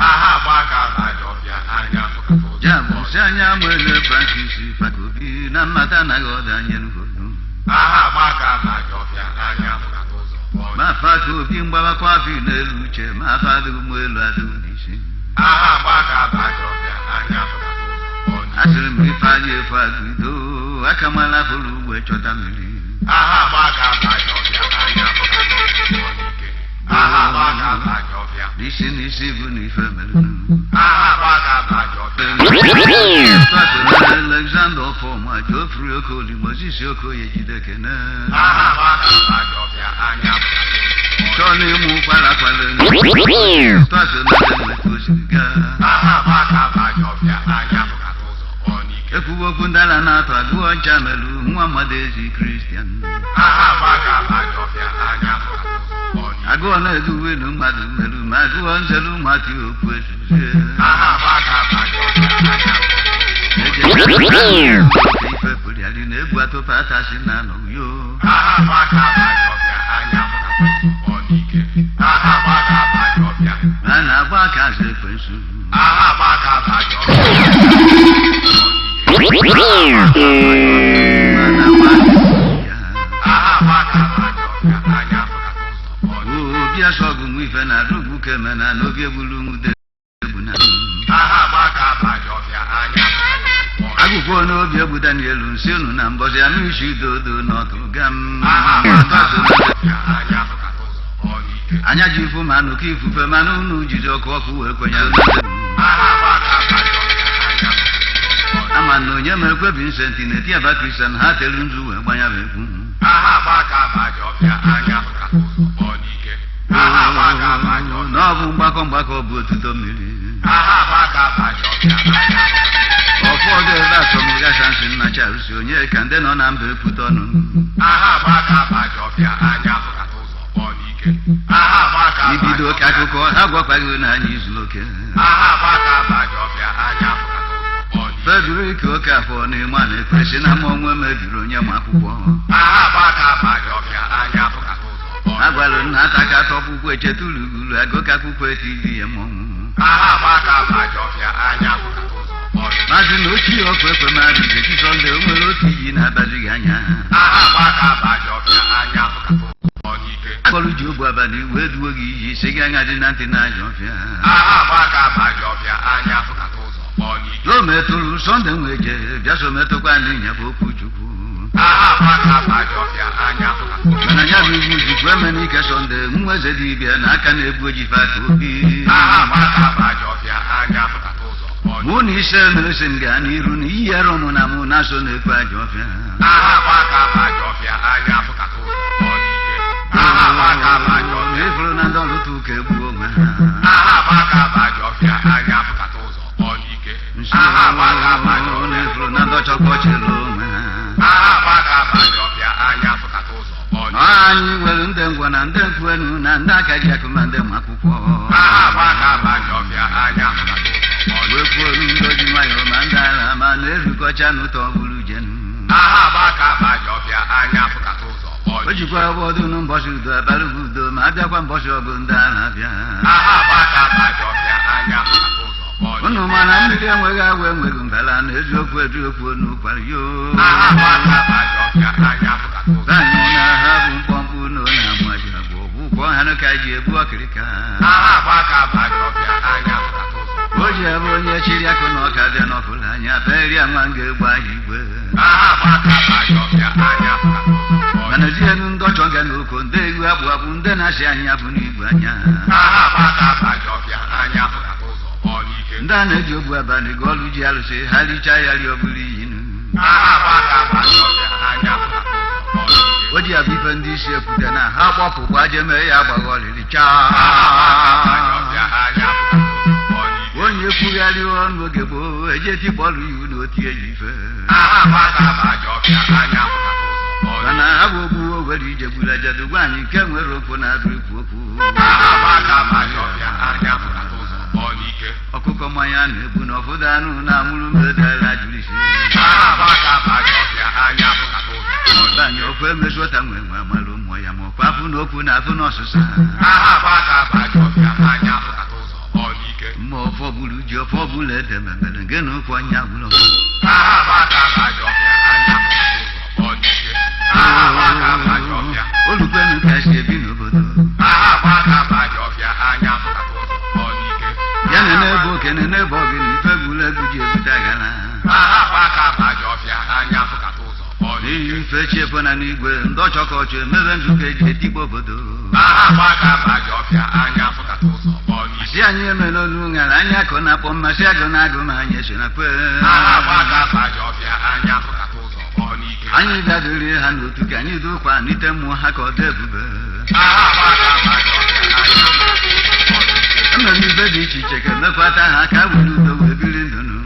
Aha agba aka abanye ọfịa n'anya afụkata ụzọ Ya bụ pụọ si anya nwere Francis Fakobi na mmata anaghị ọdụ anya n'uhonu. Aha agba aka abanye ọfịa n'anya afụkata ụzọ pụọ Ma n'ike. Fakobi mgbawakwa afọ n'elu uche ma afọ adịghị m elu adịghị n'isi. Aha agba aka abanye ọfịa n'anya afụkata ụzọ pụọ n'ike. Asịrị m Ifeanyị efu agụido aka mala fụrụ ugwe chọta mmiri. Aha agba aka abanye ọfịa n'anya afụkata ụzọ pụọ n'ike. Aha agba aka abanye ọfịa. N'isi n'isi bụ na ife merụrụ. Aha agba aka abanye ọfịa. Alexander Ọfọma Geoffrey Okoli Moses Okoye Jidekene. Aha agba aka abanye ọfịa anya afụkata ụzọ pụọ n'ike. Chọọ n'ịmụ kwara kwara tọsọ na ndị osiri gaa. Aha agba aka abanye ọfịa anya afụkata ụzọ pụọ n'ike. Ekwuwe okwu ndala na-atọ agụọ ncha melụ nwa mmadụ ezi Kristian. Aha agba aka abanye ọfịa anya afụkata ụzọ pụọ n'ike. Agụọ na-edu welu mmadụ merụ ma agụọ nzelu mmadụ okwu ezuzie. Aha agba aka abanye ọfịa anya afụkata Eje ife pụrịarị na egwu atụpa atasi na anọ uyo. Aha agba aka abanye ọfịa anya afụkata ụzọ pụọ n'ike. Aha agba aka abanye ọfịa. A na-agba aka azụ ekwensu. Aha agba aka abanye ọfịa. Ma na-agba aka ya. Aha agba aka abanye ọfịa anya afụkata ụzọ pụọ n'ike. Obi asọgụ nwa ife na arụgbu keme na n'obi egburu nwude egbu na. Aha agba aka abanye ọfịa anya afụkata ụzọ pụọ n'ike. Agụkwọ n'obi egbu Daniel nsị unu na mbọsị anụ isi dodo n'ọtụ gam. Aha agba aka abanye ọfịa anya afụkata ụzọ pụọ n'ike. Anya ji ifu ma nụkọ ifufe mana unu jiri ọkụ ọkụ wee kwenye. Aha agba aka abanye ọfịa anya afụkata ụzọ pụọ n'ike. Ama na onye ma ekwe Vincent na-eti aba Kristian ha telu nzu wee gbanya bụ egwu. Aha agba aka abanye ọfịa anya afụkata ụzọ pụọ n'ike. Aha agba aka abanye ọfịa. Na ọ bụ mgbakọ mgbakọ bụ otuto mmiri. Aha agba aka abanye ọfịa anya afụkata ụzọ. Ụfọdụ ebe asọmụgasa nsị nna Charles onye ka ndị nọ na mba ekwute ọnụ. Aha agba aka abanye ọfịa anya afụkata ụzọ pụọ n'ike. Aha agba aka abanye Ibido oke ọfịa. akụkọ ha gwakwaghị na anyị zuru oke. Aha agba aka abanye ọfịa anya afụkata ụzọ pụọ n'ike. Frederick Okafọ na ịma na-ekwesị na mma onwe mebiri onye ma akwụkwọ. Aha agba aka abanye ọfịa anya afụkata ụzọ pụọ n'ike. Agwalụ nna ataka atọkwụkwọ echetulugulu agụka akwụkwọ etili ya mmọnwụ. Aha agba aka abanye ọfịa anya afụkata ụzọ pụọ n'ike. Maazị na ochie ọkụ ekwe mmadụ Nkechi Sọnde o nwere otu iyi na-abazighị anya. Aha agba aka abanye ọfịa anya afụkata ụzọ pụọ n'ike. Akọlụ ji ogbu abalị wee duo gị iyi si gị anya dị na ntị na-ajọ ọfịa. Aha agba aka abanye ọfịa anya afụkata ụzọ pụọ n'ike. O metụrụ Sọnde nwee je bịa so metụkwa n'ịnya bụ okwu Chukwu. Mana ya bụ iwu jikwa eme n'ike Sọnde nwa eze dibịa na aka na-egbu ojife aka obi. Mụ na ise mere sị m gaa n'iru na iyi arọ mụ na mụ na-asọ na-ekwe ajọ ọfịa. Na ịfụrụ na ndị ọlụtụ ụka egbuo onwe ha. Nsi na ịfụrụ na ndị ọchọkwa ọchịlụ onwe ha. Anyị nwere ndị ngwa na ndị nkwuenu na ndị aka ji akụ ma ndị nwa akwụkwọ. Wee kwuo ndị oji nwayọọ ma ndị ala ma na-erukọcha n'ụtọ bụrụ jenu. O jikwa ọbọdụ na mbọchị udo abalị udo ma abịakwa mbọchị ọgụ ndị ala bịa. Unu mana mmiri enweghị agwa enweghị mbala na eziokwu eziokwu n'ụkwara yo. Anyị na ha bụ mkpọmkpụ na ọ na-amaji agwa ọgwụkwọ ha nụ ka ji ebu ọkịrịka. O ji ebe onye chiri akụ na ọka bịa n'ọfụla anya peria nwa nga egbe ahụ igwe. Mana zienu ndị ọchọ nga n'oko ndị egwu akpụ akpụ ndị na-asị anyị afụ n'igwe anya. Ndị a na-eji ogbu abalị gụọ ọlụ ji alụsị ha richaa ya rie ọbụrụ iyinu. O ji abụ ife ndị isi ekwute na ha gbapụkwa aja mee ya agbaghị ọlịrị chaa. Onye kwugharị ọnụ oge gboo eje tikpọlụ iwu na otie ya ife. Mana ha bụ ogbu owere ije gburu ajadu gwa anyị nke nwere okwu na-adụ ikwu okwu. Ọkụkọ mmanya na-egbu na ọfụdụ anụ na-anwụrụ mgbe jụrụ isi. Anyị okwu emesụta nwe nwe amalụ mmụọ ya ma ọkwa afụ na okwu na afụ na ọsịsa. Mma ọfọ gburu ji ọfọ gburu ede memere nke na ụkwụ anya gwụrụ. Olukwenu ka esi ebi n'obodo. Ya na n'ebe okene n'ebe ọgịnị ife gburu egwu ji ebute agara. N'ihi ife chi efona n'igwe ndị ọchọkọ ọchọ emebe nzukọ eji etikpọ obodo. Asị anyị emela olu ṅara anya akọ na-akpọ mmasị agụ na agụ ma anyị esona kwe. Anyị bịadorie ha n'otu ka anyị dukwa n'ite mmụọ ha ka ọ dị ebube. Emere ife dị iche iche ka emekwata ha ka were udo wee biri ndụnụ.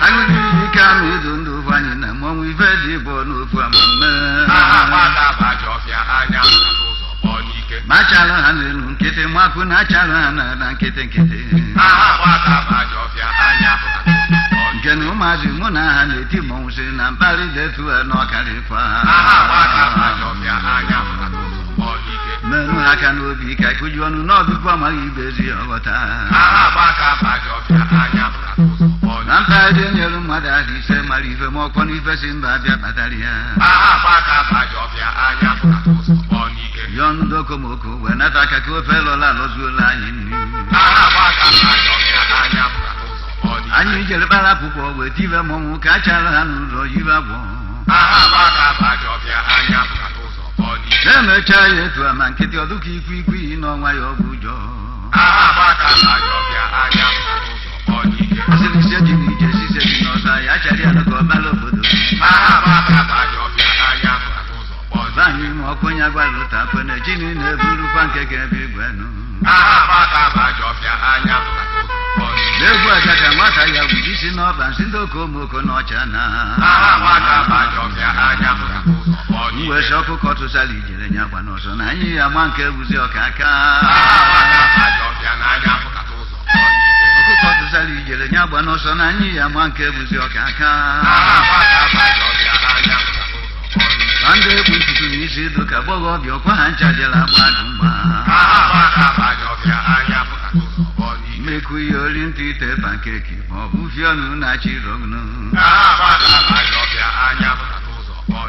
Anyị niile ike ama ịdụ ndụ ụfụ anyị na mmọnwụ ife dị bụ n'ofu amame. Ma achalụ ha n'elu nkịtị makụ na achalụ ha n'ala nkịtị nkịtị. Nke na ụmụazị mụ na ha na-eti mmọnwụ sị na mkparị detu ha n'ọkarịkwa. Merụ ha aka n'obi ka ịkụji ọnụ n'ọdụkwu amaghị ibe ezi ọghọta. Na mpaghara enyere mmadụ ahụ ise mara ife ma ọkọ n'ife si mba abịa kpatara ya. Yọọ ndị okomoko wee nata aka ka ofe lọla alọzuola anyị nri. Anyị jere kpara akwụkwọ wee tibe mmọnwụ ka a chara ha n'ụlọ yibe agwọ. Na-emecha ya etu a ma nkịtị ọdụka ikwu ikwu iyi n'ọnwa ya ọ bụ ụjọ. Asịrị ise ji na ije sise dị n'ọsọ ya chara ya ka ọ bala obodo. Anyị ma ọkụ onye agwara ụta kwe na ji niile eburukwa nke ka ebe igwe nụ. N'egwu aja ka nwata ya gwuru isi n'ọba nsị ndị okomoko na ọcha na. Mgbe sị ọkụkọ tụsara ijere nya gba n'ọsọ na anyị ya ma nke bụzi ọka aka. Ọkụkọ tụsara ijere nya gba n'ọsọ na anyị ya ma nke bụzi ọka aka. Ma ndị ekpu ntutu na isi dụ ka gbọghọbịa ọkwa ha ncha jere agba agụ mgba. Mmeku ihe ori ntị ite pankeki ma ọ bụ fiọnụ na-achị rọgnu.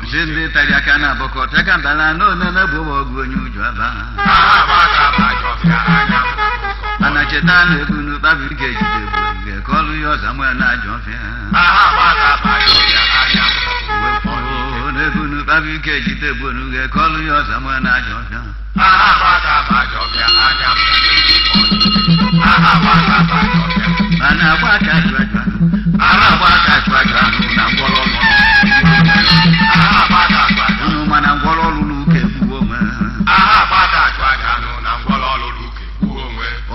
Nsị ndị tari aka na abọkọta ka mbala na onene bụ ọgụ onye uju aba. Mana cheta na egwu n'ụkpabi nke ejide bụ ga-ekọlụ ya ọza mụ na ajọ ọfịa. Wepụ n'ebunu kpaba ike jide egbonu ga-ekọlụ ya ọza mụ na ajọ ọfịa. Mana agba aka ajụ ajụ anụ, ara agba aka ajụ ajụ anụ na ngwọrọ ọlụ. Unu mana ngwọrọ ọlụ n'ụka egbuo onwe.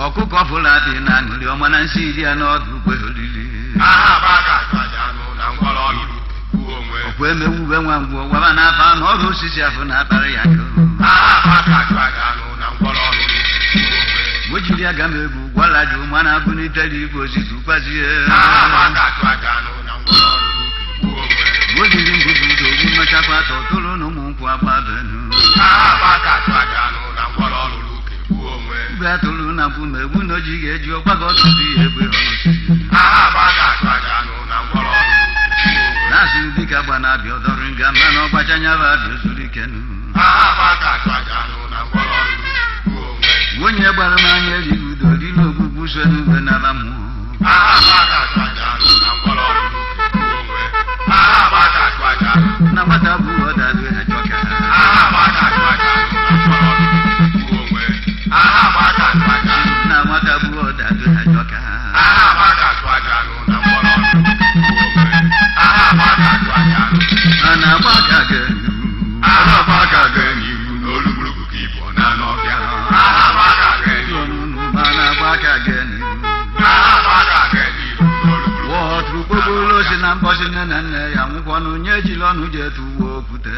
Ọkụkọ fụla dị na aṅụrị ọma na nsị iri ya n'ọdụ ukwe oriri. Ọkwa emewube nwa ngwọ gwaba n'afa na ọrụ osisi afọ na-akpara ya nkụ. O jiri aga m egwu gwala jụ mana abụnitere igwe osisi ụkwazie. O jiri ngwugwu udogwu mechakwa atọ tụrụ na ụmụ nkwụ agbabenu. Mgbe atụrụ na mbụ ma egwu na oji ga-eji ọkwago ọtụtụ ihe egbe ọlụsị. Na-asị dịka gba na-abịa ọdọrọ nga mana ọgbacha nyaba abịa ozuru ikenu. Onye gbara m anya erighị udo riri ogbugbu so n'ugwe naba mmụọ. Na nwata bụ ọdadụ ejọka. Na nwata bụ ọdadụ ejọka. Mana agba aka ga-eru. Mana agba aka ga-eru. Wọtụrụ kpokpolo si na mbọsị nne na nne ya nwụkwanụ nye ejila ọnụ ji etu uwe okwute.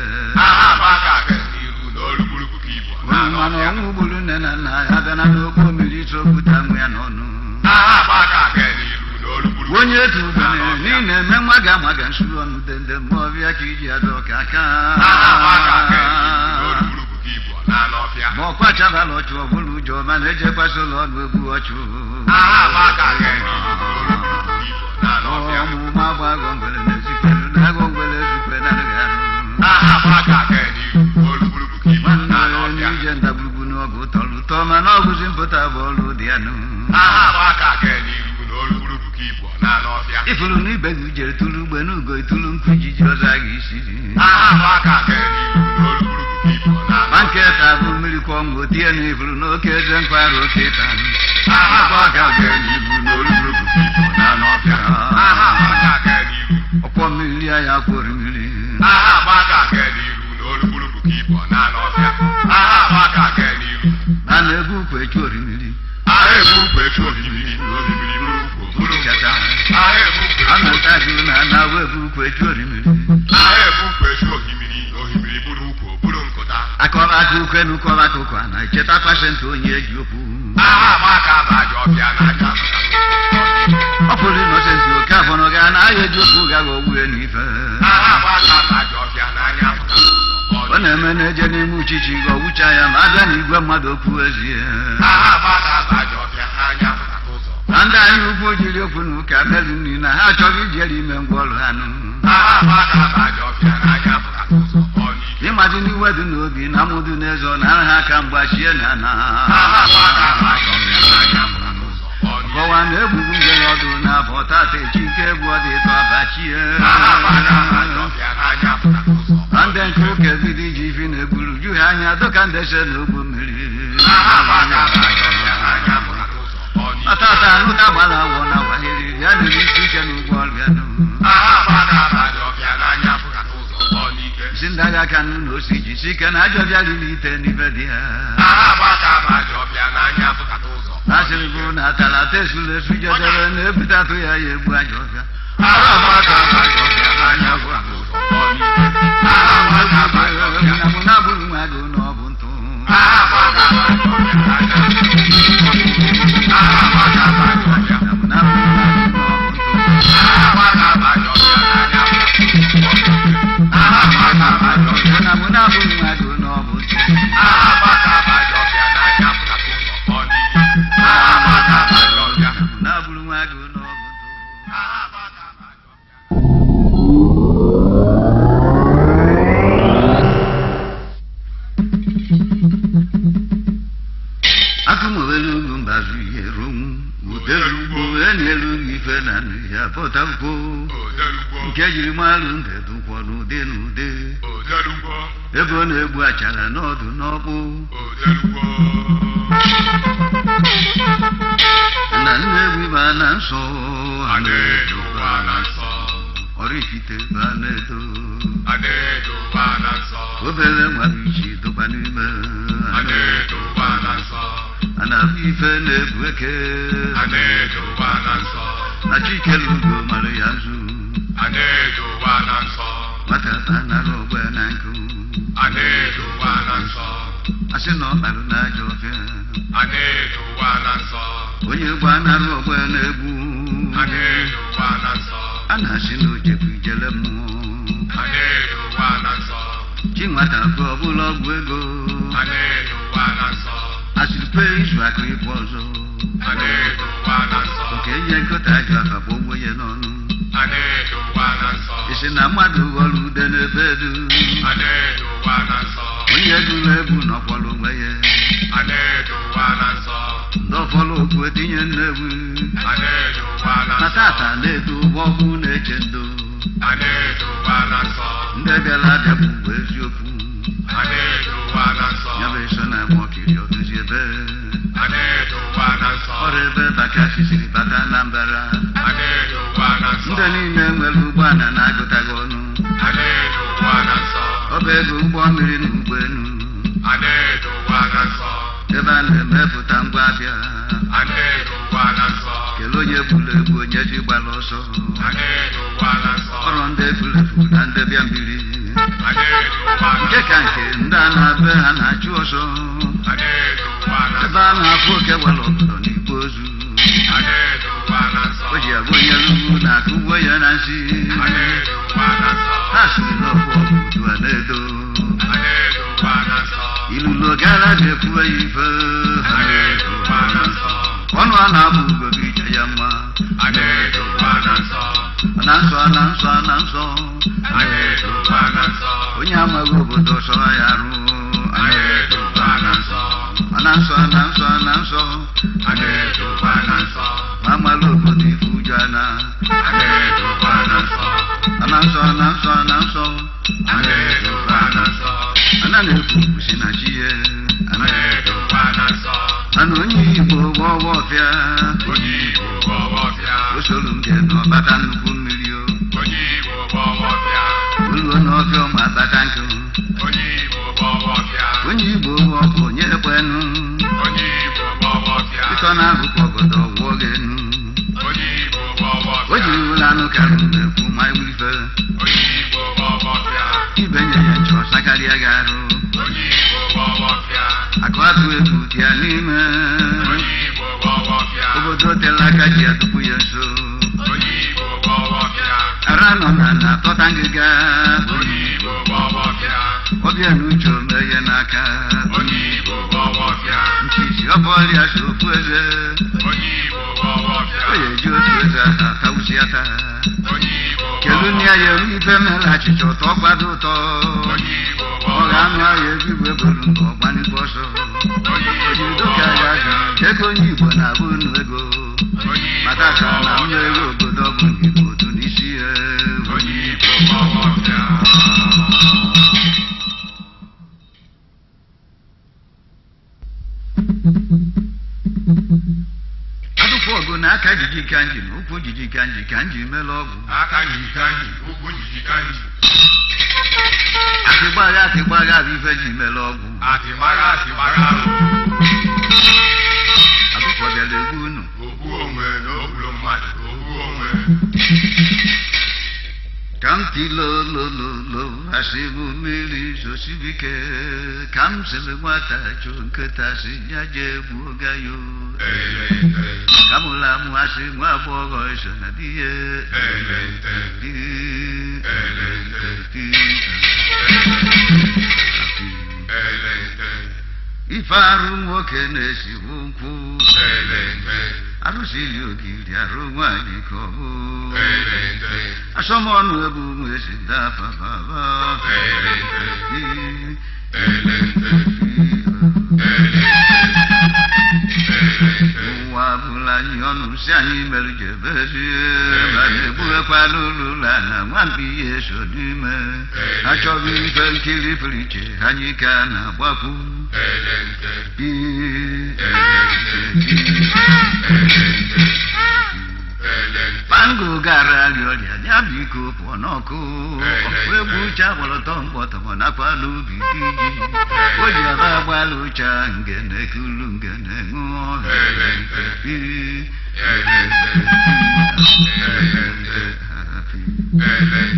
Unu mana ọnwụ gburu nne na nna ya bịa n'okpo mmiri ịtụ okwute anwụ ya n'ọnụ. Onye etu ubene niile eme nwaga maga nsu ọnụ dende mgbe ọbịa ka iji adọ ka aka. Ma ọkwa chabala ọchụ ọbụla ụjọ mana ejekwasị ụlọ ọnụ egbu ọchụ. Ọmụma agbaghọ ngwere na-ezikwere na agụ ngwere ezikwe na anaghị arụ. Nwanne n'ije ndagwurugwu n'ọgụ tọrọ ụtọ mana ọgụzi mpụta bụ ọrụ dị ya nụ. Ifuru n'ibe gị jere tụrụ ugbe n'ugo itụrụ nkụ ijiji ọzọ agha isi. Ma nke ta bụ mmiri kwọ ọṅụ tie na ifuru n'oke eze nkwarụ oke ịta. Ọkwọ mmiri ya kwọrọ mmiri. A na-egwu ukwu echu orimiri. Chata. A na-ata gị na ana egwu ukwu echu orimiri. Akọrọ aka ukwe na ụkọrọ akụkọ a na-echeta pasentị onye eji okwu. Ọ pụrụ ịnọsensị oke afọ na ọ ga na ahịa eji okwu gaghị ogbu ya n'ife. Ọ na-eme na-eje n'ime uchichi ga ọgwụcha ya ma abịa n'igwe mmadụ okwu ezie. Na ndị anyị ukwu jiri okwu na ụka merụ nri na ha achọghị ijere ime ngwa ọrụ ha nụ. Ịmadị n'iwe dị n'obi na amụdụ n'ezo na ara ha aka mgbachie na ana. Kọwa na egbugbu ngere ọdụ na abọ tata echi nke egwu ọ dị ịtọ abachie. Na ndị nke ụka ebido iji ifi na-egburu ju ha anya dịka ndị se n'ogbu mmiri. Atata anụta gbara awọ na wahiri ya na-eri isi ike n'ụgwọ ọrịa nụ. Si ndị agha aka nụ na osi ji si ike na ajọ bịa riri ite n'ibe dị ha. Asịrị bụ na atalata esuru esu jedere na-ebute atụ ya ya egbu ajọ ọbịa. Na mụ na-abụghị nwa gị na ọ bụ ntụ. Na mụ na-abụghị nwa gị na ọ bụ ntụ. Na mụ na-abụghị nwa gị na ọ bụ ntụ. Na mụ na-abụghị nwa gị na ọ bụ ntụ. Olugu mbazu yerum Udelugbo enelu ife na ya pọtakwo nke jiri malụ ndị dụkwọ n'ụdị n'ụdị ebe ọ na-egbu achara n'ọdụ n'ọkpụ na Nnewi ba na nsọ Oraifite ba na-edo obere nwa iji dụkwa n'ime ana ife na-egbu eke na Chikelugo mara ya nzu nwata banara ogbe na nkụ asị na ọ kparụ n'ajọ ọfịa onye gbanara ogbe na-egbu a na-asị na ojekwu ijele mmụọ chi nwata bụ ọbụla ọgwụ ego asịrịpe izu akụ ịbụ ọzọ oke nye nkụta ajụ akpa ụgwọ ya n'ọnụ isi na mmadụ ghọrọ ude n'ebe edu onye gụrụ egwu nọkwọrọ onwe ya ndị ọfọlụ okwu etinye Nnewi na tata na-edo ụgbọ ọkụ na-eche ndo ndị bịara abịa bụ ugbo eziokwu ya bụ eso na agba ọkiri ọdụzi ebe ọrụ ebe Bakassi siri bata Anambra ndị niile nwere ụgbọala na-agụtaghị ọnụ ọba ego ụgbọ mmiri na ụgbọelu ebe a na-emepụta ngwa abịa kelee onye gburu egbu onye ji gbara ọsọ ọrụ ndị efulefu na ndị bịa mmiri nke ka nke ndị a na-abịa ha na-achụ ọsọ ebe a na-afụ oke wara ọgọdọ n'ikpo ozu o ji abụ onye rugbu na akụ ugbo ya na nsị ha siri n'ọfụ ọgwụ udu a na-edo ilulu gara ga-ekwuwe ya ife ọnụ a na-abụ ugo bụ ije ya mma na nsọ na nsọ na nsọ onye amaghị obodo sọrọ ya arụ na nsọ na nsọ na nsọ ma amala obodo ife ụjọ na na nsọ na nsọ na nsọ ana na-ekwu kwusi na chi ya mana onye Igbo gbọwa ọfịa osolu nge na ọbata nnukwu mmiri o oluo n'ọfịa ụmụ akpata nkụ onye Igbo ọbụ onye ekwenụ ịtọ na-abụkwa ọgọdọ gwụọ gị enu o jiri ụlọ anụ karịrị ekwu ma ife ibe nye ya nchọ sakarịa gị arụ akụ atụ egwu dị ya n'ime obodo tela aka ji adụkwu ya nso ara nọ na na-atọta ngịga ọbịa n'uche ome ya n'aka nchichi ọbọrịa so ofu eze o ya eji otu eze atawusi ata kelu nne ya ife mere achịcha ụtọ kwado ụtọ ọ ga-anụ ahịa ebe igwe buru nke ọgbanikwa ọsọ ojidoka ya ego onye Igbo na-abụ unu ego matata na onye ego obodo bụ Igbo otu n'isi ya. Adụkwa ọgụ na aka jiji ka nji na ụkwụ jiji ka nji ka nji mela ọgwụ aka jiji ka nji ụkwụ jiji ka nji atịgbagha atịgbagha bụ ife ji mela ọgwụ atịgbagha atịgbagha adụkwa bịara egwu unu ogbu onwe na ogburu mmadụ ogbu onwe ka m tilolololo asị bụ mmiri zosibike ka m sịrị nwata chụ nkịta si ya jee gbuo gayo ka m ụlọ amụ asị nwa agbọghọ eso na di ya di di ife arụ nwoke na-esiwu nkwụ arụsiri ogiri arụ nwaanyị ka ọ bụ asọmọnụ ebu nwa esi ndị afa baba ụwa bụla anyị ọnụ si anyị mere jebezie ma na-egbuwekwala ụlọ na nwamkpi ihe so n'ime achọghị ife nkiri pụrụ iche anyị ka na-agbapụ Pango gara arịa ọrịa ya biko pụọ n'ọkụ egbucha gbọrọtọ mkpọtọmọ nakwa n'ubi ji o ji aba agbalụ ụcha ngene kulu ngene ṅụọ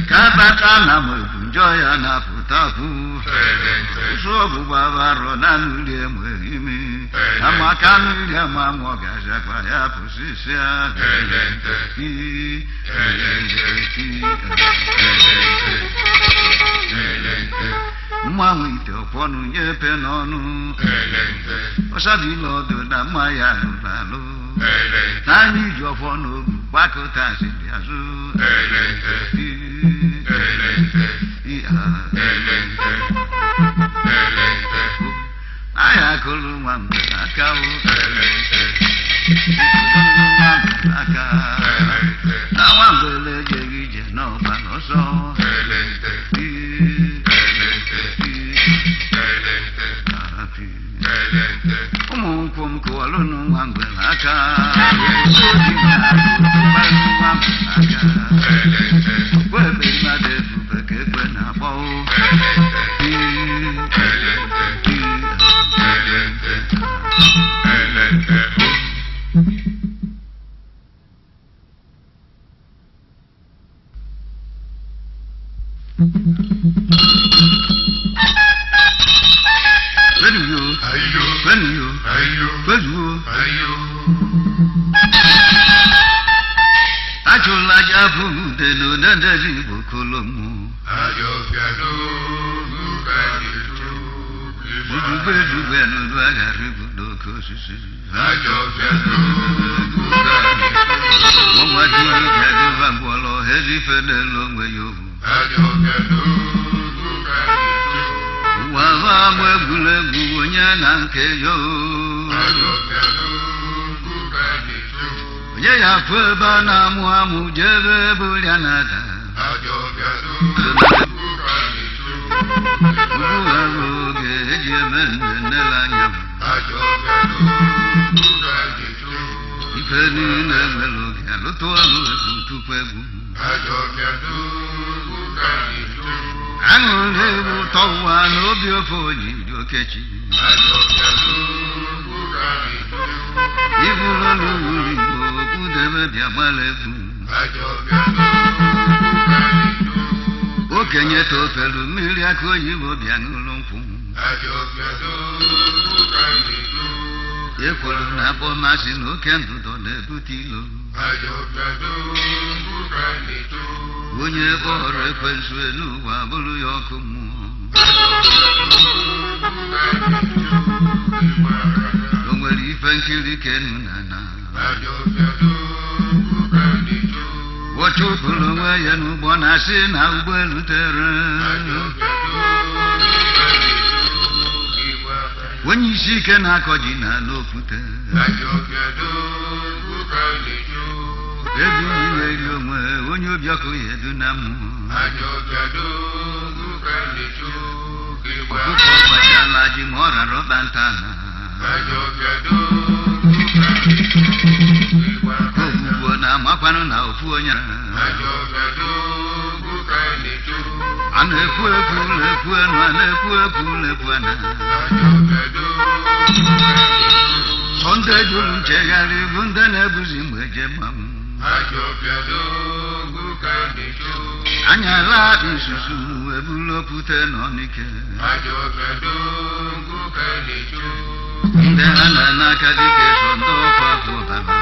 ka bata na m ebu njọ ya na-apụtapụ ụsụ ọgbụgba barọ na nri enwe imi amaka nri ama mụ gazakwa ya pụsịsịa mmanwụ ite ọkwọnụ nyepe n'ọnụ ọsabila ọdụ na mma ya lụrụ alụ n'anya iji ọfọ n'ogu gbakọta asịrị azụ ahịa akụrụ nwa mgbe aka aka na nwa mgbele ejeghị ije n'ọgba n'ọsọ ụmụ nkwụ m kụwalụnụ nwa mgbele aka okwu ebe mmadụ ebube ka ekwe na-akpọ Achụla aja bụ udele odedezi Igbo kolomu Ujugbe ejugbe n'udu aghara ibu n'oke osisi Ọnwa juru bịa mgbọlọ ezife n'elu onwe ya ohu Ụwa bụ ama egwuregwu onye na nke ya onye ya afụ ebe a na-amụ amụ jebe ebe ụrịa na-ada ugbu oge eji eme nnennele anya ife niile nwere oge alụtụ ọlụ egwu tupu egwu aṅụrị egwu ụtọ ụwa na obi ofe onyi dị okechi iburu n'ụlọ Igbo kwudebe bịa gbara egwu okenye tofelu mmiri akụ oyibo bịa n'ụlọ nkwụ ekwuru na akpọmasị na oke ndụdọ na-ebute ilo onye kpọrọ ekwensu elu ụwa bụrụ ya ọkụ mmụọ o nwere ife nkiri kenu na na wọchụpụrụ onwe ya n'ụgbọ na-asị na ụgbọelu tere onye isi ike na-akọ ji na ala okwute ebi eri onwe onye obi ọkụ ya edu na mmụọ ọkụkọ gbachala ji ma ọ rara ọkpa nta na ogbugbo na-amakwanụ na ofu onye a na-ekwu ekwu na-ekwu enu a na-ekwu ekwu na-ekwu ana sọ ndị jụrụ nchegharị bụ ndị na-ebuzi mgbe je mmanwụ anya laa isusu ebulu okwute nọ n'ike ndị ha na n'aka dike so ndị ọkwa afọ ọbara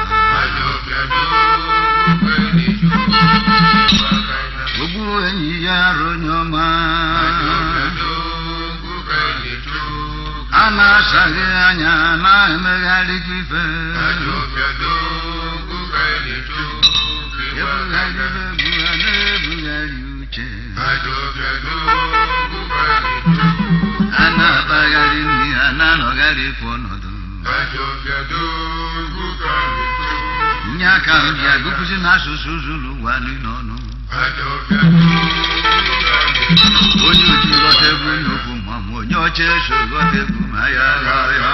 ogbu enyi ya arụ onye ọma a na-asaghị anya na-emegharịkwa ife ebugharị egwu ha na-ebugharị uche a na-akpagharị nri ha na-anọgharị kwa ọnọdụ. Nye aka m ji agụpụzi n'asụsụ zuru ụwa niile ọnụ. Onye oji ghọta egwu nnukwu mmanwụ, onye ọcha eso ghọta egwu ma ya ya ya.